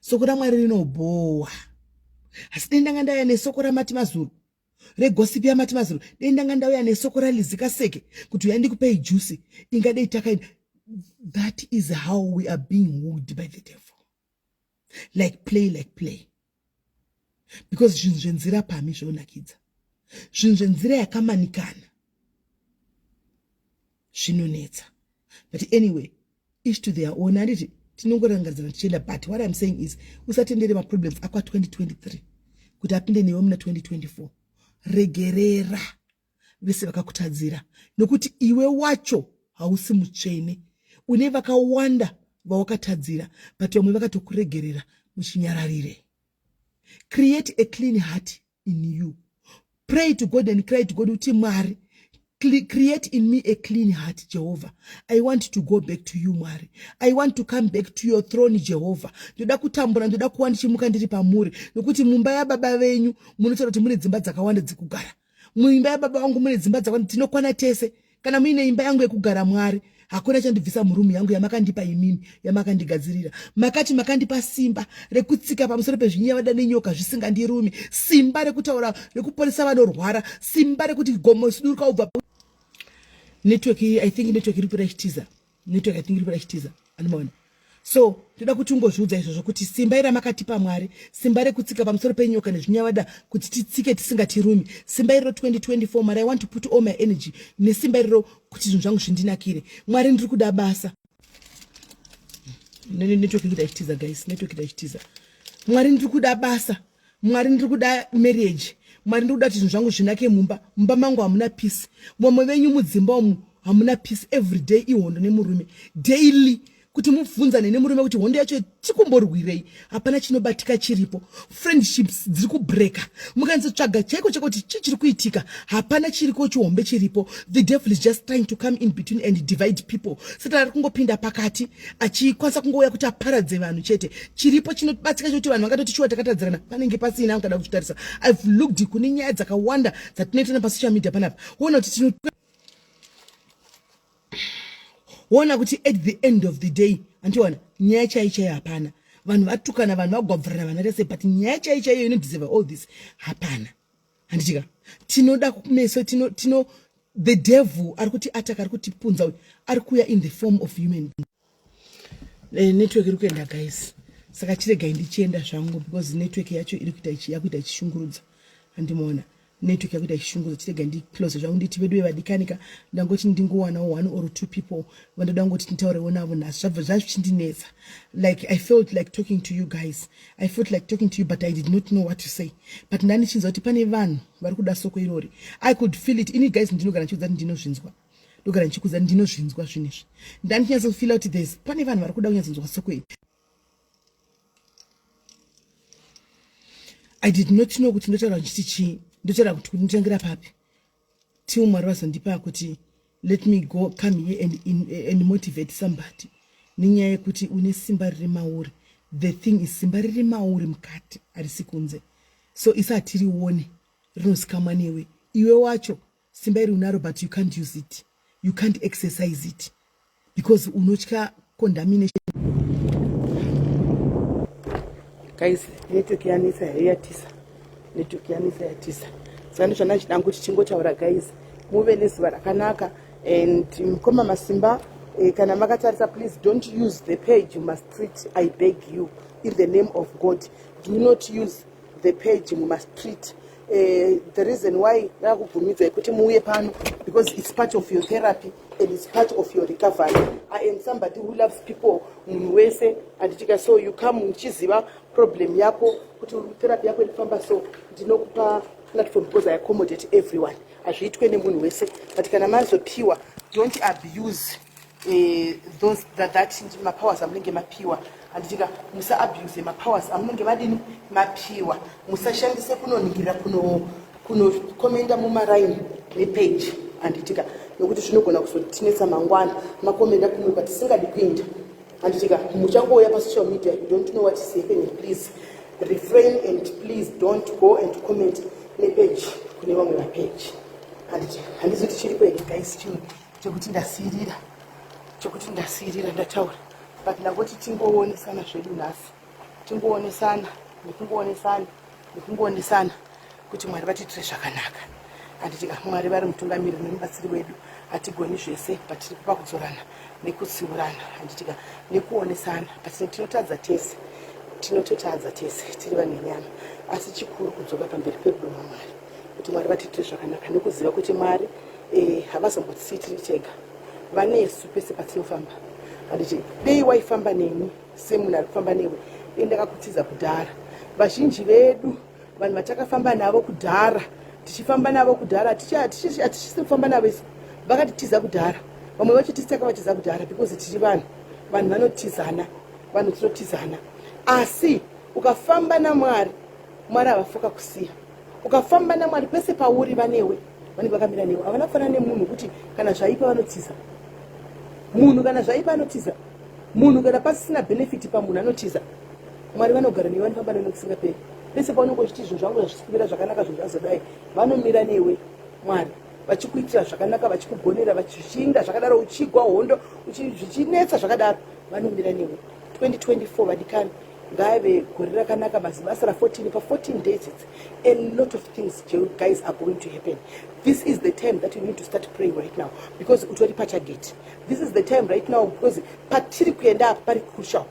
Speaker 2: Soko raMwari rinobhohwa, asi dei ndanga ndauya nesoko ramati mazuru, regossip yamati mazuru, dei ndanga ndauya nesoko ralizikaseke kuti uya ndikupei juice, ingadei takaenda. That is how we are being wooed by the devil, like play, like play, because zvinhu zvenzira pami zvinonakidza, zvinhu zvenzira yakamanikana zvinonetsa. But anyway, each to their own, handiti? Tinongorangaridzana tichienda. But what I'm saying is, usatendere maproblems akwa 2023 kuti apinde newe muna 2024. Regerera vese vakakutadzira, nokuti iwe wacho hausi mutsvene. Une vakawanda vawakatadzira, but vamwe vakatokuregerera muchinyararire. Create a clean heart in you. Pray to God and cry to God kuti, "Mwari, Create in me a clean heart, Jehovah. I want to go back to you, Mwari. I want to come back to your throne, Jehovah. Ndoda kutambura, ndoda kuwa ndichimuka ndiri pamuri. Nokuti mumba yababa venyu munotaura kuti mune dzimba dzakawanda dzekugara. Muimba yababa vangu mune dzimba dzakawanda, tinokwana tese. Kana muine imba yangu yekugara, Mwari, hakuna chandibvisa murumu yangu yamakandipa imimi, yamakandigadzirira. Makati makandipa simba rekutsika pamusoro pezvinyavada nenyoka zvisingandirumi, simba rekutaura, rekuporesa vanorwara, simba rekuti gomo suduruka ubva. Network iyi, I think network iri kupera ichitiza. Network, I think, iri kupera ichitiza, andimaona. So toda kuti ungozviudza izvozvo kuti simba iri ramakatipa, Mwari, simba rekutsika pamusoro penyoka nezvinyavada, kuti titsike tisingatirumi, simba iriro 2024, Mwari, I want to put all my energy nesimba iriro kuti zvinhu zvangu zvindinakire. Mwari, ndiri kuda basa. Network iri kuda ichitiza, guys, network iri ichitiza. Mwari, ndiri kuda basa. Mwari, ndiri kuda marriage. Mwari, ndiri kuda kuti zvinhu zvangu zvinake mumba. Mumba mangu hamuna peace. Vamwe venyu mudzimba umu hamuna peace. Every day ihondo nemurume, daily kuti mubvunzane nemurume kuti hondo yacho tikumborwirei. Hapana chinobatika chiripo. Friendships dziri kubreka. Mukanzotsvaga chaiko chaiko kuti chii chiri kuitika, hapana chiriko chihombe chiripo. The devil is just trying to come in between and divide people. Satani ari kungopinda pakati achikwanisa kungouya kuti aparadze vanhu chete. Chiripo chinobatsika chekuti vanhu vangatoti shuwa takatadzirana, panenge pasina. Angada kuchitarisa, I've looked kune nyaya dzakawanda dzatinoitana pasocial media panapa, woona kuti tino woona kuti at the end of the day, andiwana nyaya chai chaiyo hapana. Vanhu vatukana, vanhu vagwabvurana, vanhu vaita sei, but nyaya chai chaiyo inodeserve all this hapana, handitika? Tinoda kumeso tino, tino the devil ari kuti ataka, ari kutipunza uyu, ari kuuya in the form of human. Network iri kuenda, guys, saka chiregai ndichienda zvangu because network yacho iri kuita yakuita ichishungurudza. Handimaona, network yakuita ichishungurudza. Chirega ndiclose zvangu, nditi vedu vevadikanika, ndangoti ndingowanawo one or two people vandoda ngoti nditaurewo navo nhasi. Zvabva zvazvichindinetsa. Like, I felt like talking to you guys, I felt like talking to you, but I did not know what to say. But ndandichinzwa kuti pane vanhu vari kuda soko irori. I could feel it. Ini, guys, ndinogara ndichiudza kuti ndinozvinzwa, ndogara ndichikudza ndinozvinzwa zvinhu izvi. Ndandichinyatsofila kuti there's pane vanhu vari kuda kunyatsonzwa soko iri. I did not know kuti ndotaura ndichiti chii, ndotaura kuti ndinotangira papi, till Mwari vazondipa kuti let me go, come here and motivate somebody nenyaya yekuti une simba riri mauri. The thing is, simba riri mauri mukati, harisi kunze. So isa hatirione, rinozikamwa newe iwe wacho. Simba iri unaro, but you can't use it, you can't exercise it because unotya contamination. Guys, network yanetsa, yatisa. Network yanetsa, yatisa. Saka ndozvandachida kuti tingotaura. Guys, muve nezuva rakanaka. And mukoma Masimba, kana makatarisa, please don't use the page mumastreet. I beg you in the name of God, do not use the page mumastreet. The reason why ndakakubvumidzai kuti muuye pano, because it's part of your therapy and it's part of your recovery. I am somebody who loves people, munhu wese, handitika? So you come muchiziva problem yako, kuti therapy yako irikufamba so, ndinokupa platform because I accommodate everyone. Hazviitwe nemunhu wese, but kana mazopiwa, don't abuse those that mapowers amunenge mapiwa, handitika? Musaabuse mapowers amunenge madini mapiwa. Musashandise kunonhingira, kunokomenda mumaraini nepage, handitika? Nokuti zvinogona kuzotinetsa mangwana, makomenda kumwe kwatisingadi kuenda, handitika? Muchangouya pasocial media, you don't know what is happening. Please refrain and please don't go and comment nepage kune vamwe vapage, handiti? Handizi kuti chiripo here, guys, chimwe chekuti ndasiyirira, chekuti ndasiyirira ndataura, but ndangoti tingoonesana zvedu nhasi, tingoonesana nekungoonesana nekungoonesana kuti Mwari vatiitire zvakanaka, handitika? Mwari vari mutungamiriri nemubatsiri wedu. Hatigoni zvese, but tiri kupa kudzorana nekutsiurana, handitika, nekuonesana. But tinotadza tese, tinototadza tese, tiri vanhu venyama. Asi chikuru kudzoka pamberi perudo rwaMwari, kuti Mwari vatiitire zvakanaka, nekuziva kuti Mwari havazombotisii tiri tega, vanesu pese patinofamba, handiti? Dei waifamba neni semunhu ari kufamba newe, dei ndakakutiza kudhara. Vazhinji vedu, vanhu vatakafamba navo kudhara, tichifamba navo kudhara, hatichisi kufamba navo isu. Vakatitiza kudhara. Vamwe vacho tisi takavatiza kudhara because tiri vanhu, vanhu vanotizana, vanhu tinotizana. Asi ukafamba naMwari, Mwari havafoka kusiya. Ukafamba naMwari, pese pauri vanewe. Vanenge vakamira newe. Havana kufanana nemunhu kuti kana zvaipa vanotiza. Munhu kana zvaipa anotiza. Munhu kana pasisina benefit pamunhu anotiza. Mwari vanogara newe, vanofamba newe nokusingaperi. Pese paunenge uchiti zvinhu zvangu zvazvisi kumira zvakanaka, zvinhu zvazodai, vanomira newe Mwari, vachikuitira zvakanaka, vachikugonera, zvichiinda zvakadaro, uchigwa hondo, zvichinetsa zvakadaro, vanomira newe. 2024 vadikani, ngave gore rakanaka. Mazuva asara 14. Pa14 days it's a lot of things, guys, are going to happen. This is the time that you need to start praying right now, because utori patarget. This is the time right now, because patiri kuenda apa pari crucial.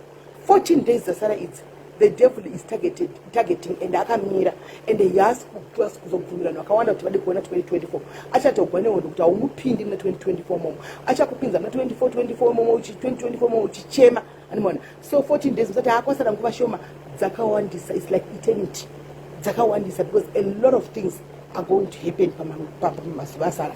Speaker 2: 14 days dzasara idzi, the devil is targeting and akamira and he has kuzobvumira vanhu vakawanda kuti vade kuona 2024. Achatogwa nehondo kuti haumupindi muna 2024 momo. Achakupinza muna 24 24 momo, 2024 momo uchichema, animona. So 14 days, musati haakwasara nguva shoma, dzakawandisa. It's like eternity, dzakawandisa, because a lot of things are going to happen pamazuva asara,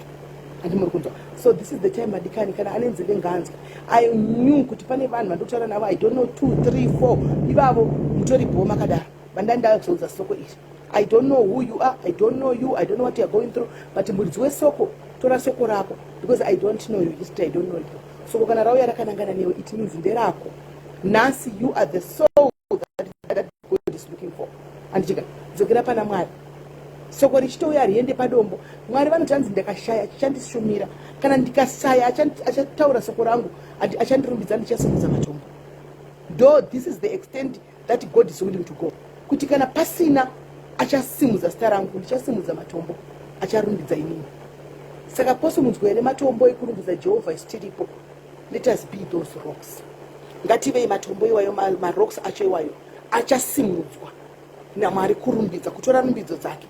Speaker 2: handimuri kunzwa? So this is the time, madikani. Kana ane nzeve nganzwa. I knew kuti pane vanhu vandokutaura navo, I don't know, 2 3 4 ivavo mutori bho makadaro, vandani ndakuzoudza soko iri. I don't know who you are, I don't know you, I don't know what you are going through, but muridzi wesoko, tora soko rako, because I don't know you history, I don't know you. Soko kana rauya rakanangana newe, it means nderako nhasi. You are the soul that God is looking for, andichika dzokera pana Mwari. Soko richitouya riende padombo. Mwari vanoti, hanzi, ndakashaya chichandishumira, kana ndikasaya achataura soko rangu, achandirumbidza, ndichasimudza matombo. Ndo this is the extent that God is willing to go, kuti kana pasina achasimudza zita rangu, ndichasimudza matombo acharumbidza inini. Saka posimudzwa here matombo ekurumbidza Jehovha? Isu tiripo. Let us be those rocks. Ngativei matombo iwayo, marocks acho iwayo achasimudzwa naMwari kurumbidza, kutora rumbidzo dzake.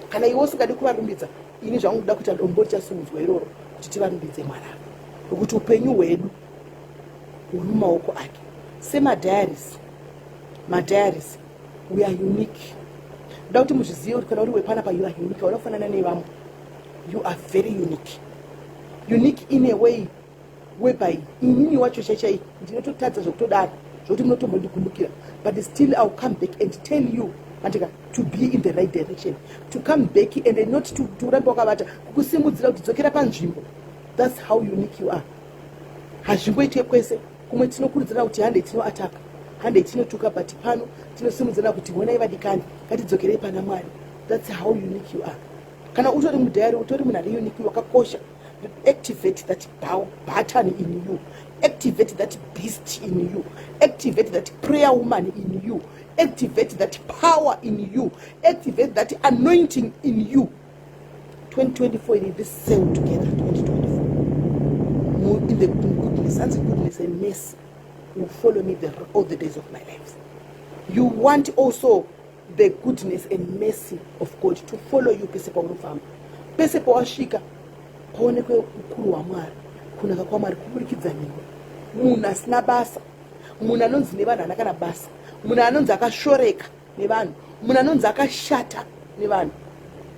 Speaker 2: Kana iwe usingadi kuvarumbidza, ini zvangu kuda kuita dombo richasimudzwa iroro kuti tivarumbidze Mwari ava, nokuti upenyu hwedu huri mumaoko ake. Semadiaries, madiaries, we are unique. Ndoda kuti muzvizive kuti kana uri wepanapa, you are unique. Hauna kufanana nevamwe. You are very unique, unique in a way whereby inini wacho chaichai ndinototadza zvekutodaro, zvokuti munotombondigumbukira, but still I will come back and tell you, andika, to be in the right direction, to come back and not to urambe wakavata, kukusimudzira kuti dzokera panzvimbo. That's how unique you are. Hazvingoitwe kwese. Kumwe tinokurudzira kuti handei tinoataka, handei tinotuka, but pano tinosimudzira kuti honai vadikani, ngatidzokerei pana Mwari. That's how unique you are. Kana utori mudiary, utori munhu ari unique, wakakosha. Activate that button in you, activate that beast in you, activate that prayer woman in you, activate that power in you, activate that anointing in you. 2024 in this sail together, 2024 in the goodness and goodness and mercy will follow me all the days of my life. You want also the goodness and mercy of God to follow you pese paunofamba, pese pawasvika, paonekwe ukuru hwaMwari, kunaka kwaMwari kuburikidza newe. Munhu asina basa, munhu anonzi nevanhu haana kana basa, munhu anonzi akashoreka nevanhu, munhu anonzi akashata nevanhu,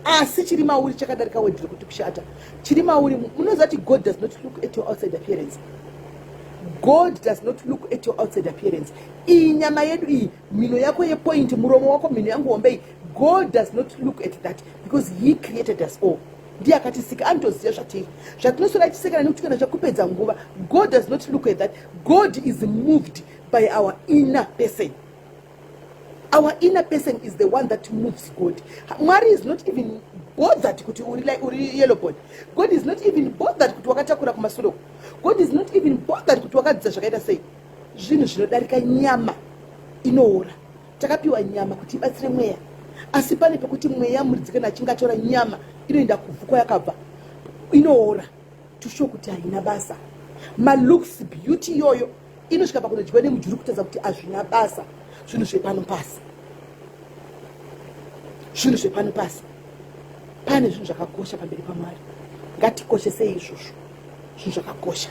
Speaker 2: asi chiri mauri chakadarika wedhiri kuti kushata. Chiri mauri, munoziva kuti God does not look at your outside appearance. God does not look at your outside appearance. Iyi nyama yedu iyi, mhino yako yepoint, muromo wako, mhino yangu hombe iyi, God does not look at that, because he created us all. Ndiye akatisika, anotoziva zvatiri, zvatinoswera tichisekana nekuti kana zvakupedza nguva. God does not look at that. God is moved by our inner person. Our inner person is the one that moves God. Mwari is not even bothered kuti uri yellow bone. God is not even bothered kuti wakatakura kumasure. God is not even bothered kuti wakadzidza zvakaita sei. Zvinhu zvinodarika nyama inoora. Takapiwa nyama kuti ibatsire mweya, asi pane pekuti mweya muridzi kana achinge atora nyama, inoenda kuvhu kwayakabva, inoora, to show kuti haina basa. Malooks, beauty iyoyo inosvika pakunodyiwa nemujuru, kutadza kuti hazvina basa zvinhu zvepano pasi. Zvinhu zvepano pasi, pane zvinhu zvakakosha pamberi paMwari. Ngatikoshesei izvozvo, zvinhu zvakakosha.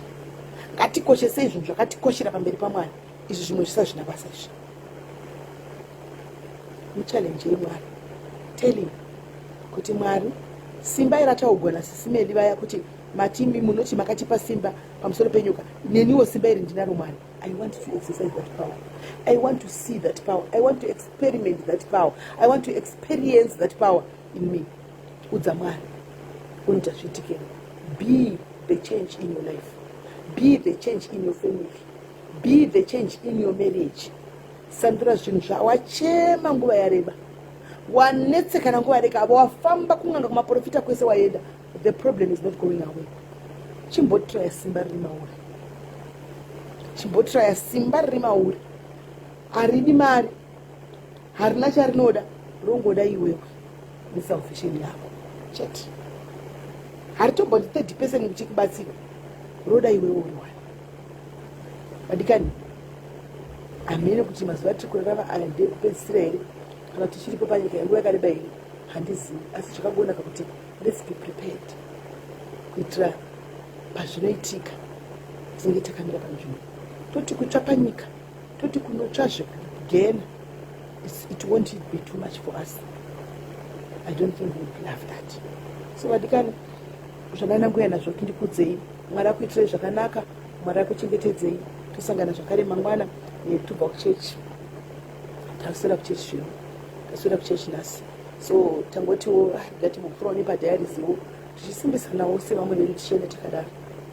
Speaker 2: Ngatikoshesei zvinhu zvakatikoshera pamberi paMwari. Izvi zvimwe zvisazvina basa izvi. Muchallenge Mwari. Tell him kuti, "Mwari, simba irataugwa nasisimeli vaya kuti matimi munoti makatipa simba pamusoro penyoka, neniwo simba iri ndinaro. Mwari, I want to exercise that power. I want to see that power. I want to experiment that power. I want to experience that power in me." Udza Mwari. Unoita zviitikeni. Be the change in your life, be the change in your family, be the change in your marriage. Sandura zvinhu zvawachema nguva yareba, wanetsekana nguva yareka, wafamba kun'anga, kumaprofita kwese waenda, the problem is not going away. Chimbotraya simba riri mauri, chimbotraya simba riri mauri. Haridi mari, harina charinoda, rongoda iwewe nesalvation yako chete. Haritomboti third person kuchikubatsira, roda iwewe uri wani. Vadikani, hamene kuti mazuva atiri kurarama aya ndekupedzisira here kana kuti tichiripo panyika yenguva yakareba here, handizivi. Asi zvakangonaka kuti let's be prepared kuitira pazvinoitika tinenge takamira panzvimbo. Toti kutsva panyika, toti kunotsva zvekugena, it won't be too much for us. I don't think we would love that. So vadikani, zvandananguya nazvo, ndikudzei. Mwari akuitirei zvakanaka, Mwari akuchengetedzei. Tosangana zvakare mangwana. Tobva kuchechi, taswera kuchechi zvino, taswera kuchechi nhasi. So tangotiwo ngatimupfurawo nepadiaries-wo, tichisimbisanawo sevamwe vedu, tichienda takadaro.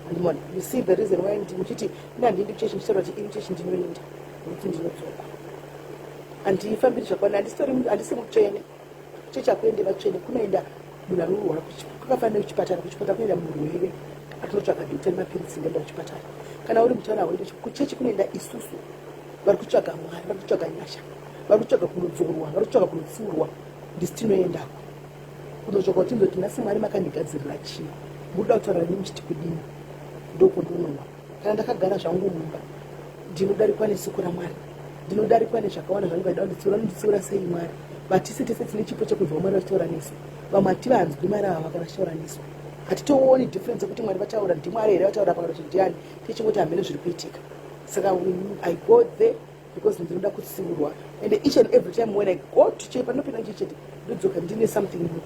Speaker 2: Andimona, you see the reason why muchiti ina handiendi kuchechi, ndichitaura kuti ini chechi ndinoenda nekuti ndinodzoka, handifambiri zvakwana, handisi mutsvene. Chechi hakuende vatsvene, kunoenda munhu anorwara. Kwakafanira kuchipatara, kuchipatara kunoenda murwere atinotsvaga dhokta nemapiritsi, ndaenda kuchipatara. Kana uri mutana, hauende kuchechi. Kunoenda isusu vari kutsvaga Mwari, vari kutsvaga nyasha, vari kutsvaga kunodzorwa, vari kutsvaga kunotsiurwa. Ndisi tinoendako kunotsvaga kuti ndoti, "Nhasi Mwari makandigadzirira chii? Muruda kutaura neni muchiti kudini?" Ndokundonowa. Kana ndakagara zvangu mumba, ndinodarikwa nesoko raMwari, ndinodarikwa nezvakawanda zvanenge vachida kunditsiura. Anonditsiura sei Mwari? Vatisi tese tine chipo chekunzwa Mwari vachitaura nesu. Vamwe hativanzwi Mwari ava kana vachitaura nesu. Hatitooni difference yekuti Mwari vataura, ndiMwari here vataura pakana kuti ndiani. Tichingoti hamene zviri kuitika. Saka I go there because ndinoda kutsiurwa, and each and every time when I go to church, pandinopinda chete, ndodzoka ndine something new,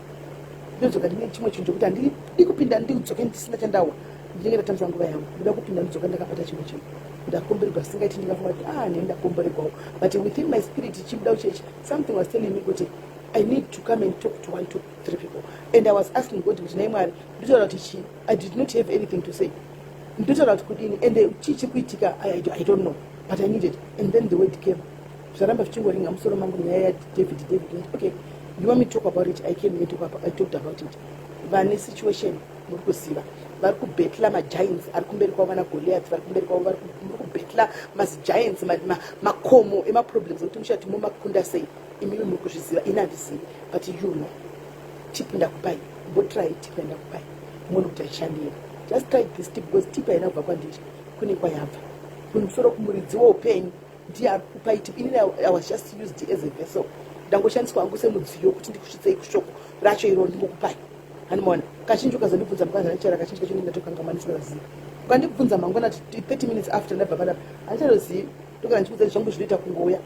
Speaker 2: ndodzoka ndine chimwe chinhu chokuti handidi kupinda ndidzoke ndisina chandawa. Ndinenge ndatambisa nguva yangu. Ndoda kupinda, ndodzoka ndakabata chimwe chinhu, ndakombererwa singaiti. Ndingafunga kuti, "Ah, nei ndakomboregwawo?" But within my spirit, chibuda kuchechi, something was telling me kuti I need to come and talk to one, two, three people. And I was asking God kuti, "Nai Mwari, ndotaura kuti chii? I did not have anything to say. Ndotaura kuti kudini? And chii chiri kuitika? I don't know, but I need it." And then the word came. Zvaramba zvichingoringa musoro mangu, nyaya yaDavid, David. Okay, you want me to talk about it? I came here to talk about, I talked about it. Vane situation muri kuziva, vari kubattler magiants ari kumberi kwavo, vana Goliath vari kumberi kwavo, muri kubattler mazigiants, makomo emaproblems ekuti muchati mumakunda sei. Imimi muri kuzviziva, ini handizivi, but you know. Tip ndakupai, mbotry tip yandakupai, muone kuti haishandiri. Just try this tip, because tip haina kubva kwandiri, kune kwayabva, kumusoro, kumuridzi weupenyu. Ndiye ari kukupai tip. Inini I was just used as a vessel. Ndangoshandiswa hangu semudziyo kuti ndikusvitsei kushoko racho iro, ndingokupai. Handimaona kazhinji ukazondibvunza mukazana chara, kazhinji kacho ndatokangamwa, ndisingazivi. Ukandibvunza mangwana 30 minutes after ndabva panapa, handichatozivi. Ndogara ndichikuudza zvangu, zvinoita kungouya.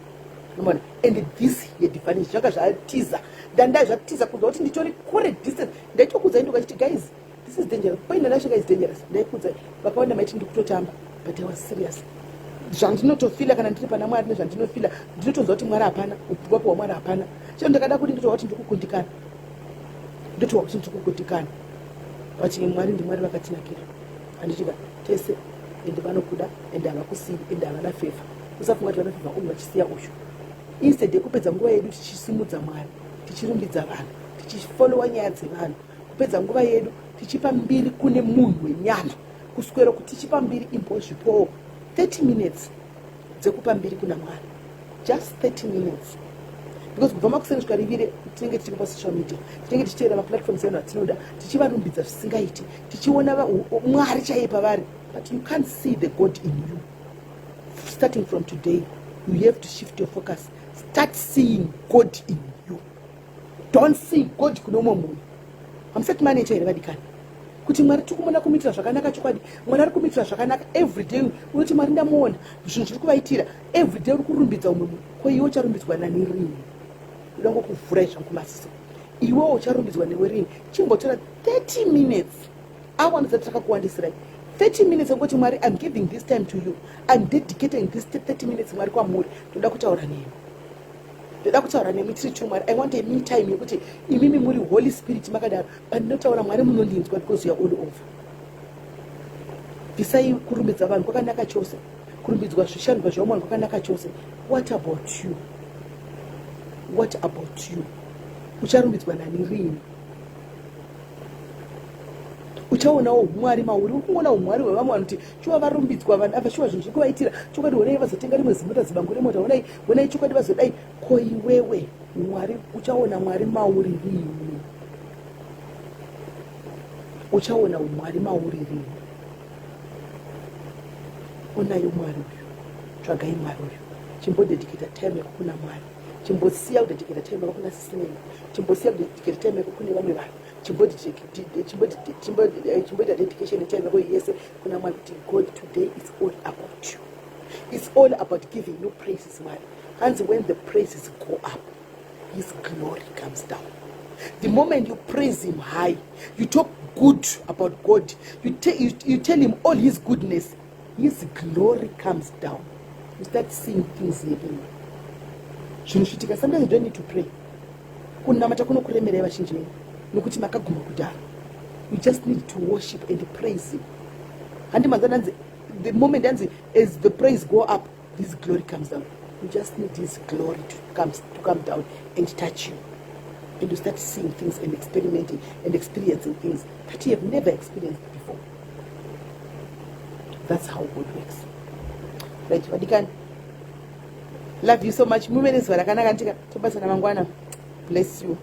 Speaker 2: Unoona? And this had vanished, zvanga zvatiza, ndandai zvatiza kunzwa kuti nditori kure, distance. Ndaitokuudzai, ndokachiti, "Guys, this is dangerous. Point ndasvika is dangerous." Ndaikuudzai, vakawanda maiti ndikutotamba, but I was serious. Zvandinotofeela kana ndiri pana Mwari nezvandinofeela, ndinotonzwa kuti Mwari hapana, uvapo hwaMwari hapana. Chero ndakada kuti ndotova kuti ndikukundikana, ndotova kuti ndikukundikana. But Mwari ndiMwari vakatinakira, handitika tese, ende vanokuda, ende havakusiyi, ende havana favour. Usafunga kuti vana favour uyu vachisiya uyu. Instead yekupedza nguva yedu tichisimudza Mwari, tichirumbidza vanhu, tichifollowa nyaya dzevanhu, kupedza nguva yedu tichipa mbiri kune munhu wenyama, kuswera kuti tichipa mbiri, imbozvipowo 30 minutes dzekupa mbiri kuna Mwari, just 30 minutes, because kubva makuseni svika rivire tinenge tichiri pasocial media, tinenge tichiteera maplatforms evanhu vatinoda, tichivarumbidza zvisingaiti, tichiona Mwari chaiye pavari, but you can't see the God in you. Starting from today, you have to shift your focus. Start seeing God in you. Don't see God kune umwe munhu. Hamusati manecha here, vadikani, kuti Mwari tiri kumona kumuitira zvakanaka? Chokwadi, Mwari ari kumuitira zvakanaka. Every day unoti, "Mwari, ndamuona zvinhu zviri kuvaitira." Every day uri kurumbidza umwe munhu. Ko iwe ucharumbidzwa nani rini? Ndoda ngokuvhurai zvangu maziso. Iwewo ucharumbidzwa newe rini? Chimbotora 30 minutes awanisa takakuwandisirai, 30 minutes ekuti, "Mwari, I'm giving this time to you. I'm dedicating this 30 minutes, Mwari, kwamuri. Ndoda kutaura nemi." Ndoda kutaura nemi tiri two, Mwari. I want a me time yekuti imimi muri Holy Spirit makadaro. Pandinotaura, Mwari, munondinzwa because you are all over. Bvisai kurumbidza vanhu, kwakanaka chose. Kurumbidzwa zvishandwa zvavamwe vanhu kwakanaka chose. What about you? What about you? Ucharumbidzwa nani rini? Uchaonawo umwari mauri. Uri kungoona umwari hwevamwe vanhu kuti shuwa varumbidzwa vanhu ava, shuwa zvinhu zviri kuvaitira chokwadi. Honai vazotenga rimwe zimota, zibango remota. Honai, honai, chokwadi vazodai. Ko iwewe, Mwari, uchaona Mwari mauri rini? Uchaona umwari mauri rini? Onayo Mwari uyu, tsvagai Mwari uyu. Chimbodedicata time yako kuna Mwari. Chimbosiya kudedicata time yako kuna sisineni. Chimbosiya kudedicata time yako kune vamwe vanhu. Chimboita dedication yetime yako yese kuna Mwari kuti, "God, today is all about you. It's all about giving you praises, Mwari." Hanzi when the praises go up, his glory comes down. The moment you praise him high, you talk good about God, you tell him all his goodness, his glory comes down. You start seeing things happening, zvinhu zviitika. Sometimes you don't need to pray. Kunamata kunokuremerai vazhinji venyu nokuti makaguma kudhara. You just need to worship and praise him. Handi manzana hanzi the moment, hanzi as the praise go up, this glory comes down. You just need his glory to come down and touch you, and you start seeing things and experimenting and experiencing things that you have never experienced before. That's how God works, right? Vadikani, love you so much. Muve nezuva rakanaka. Ndika tobatsana mangwana. Bless you.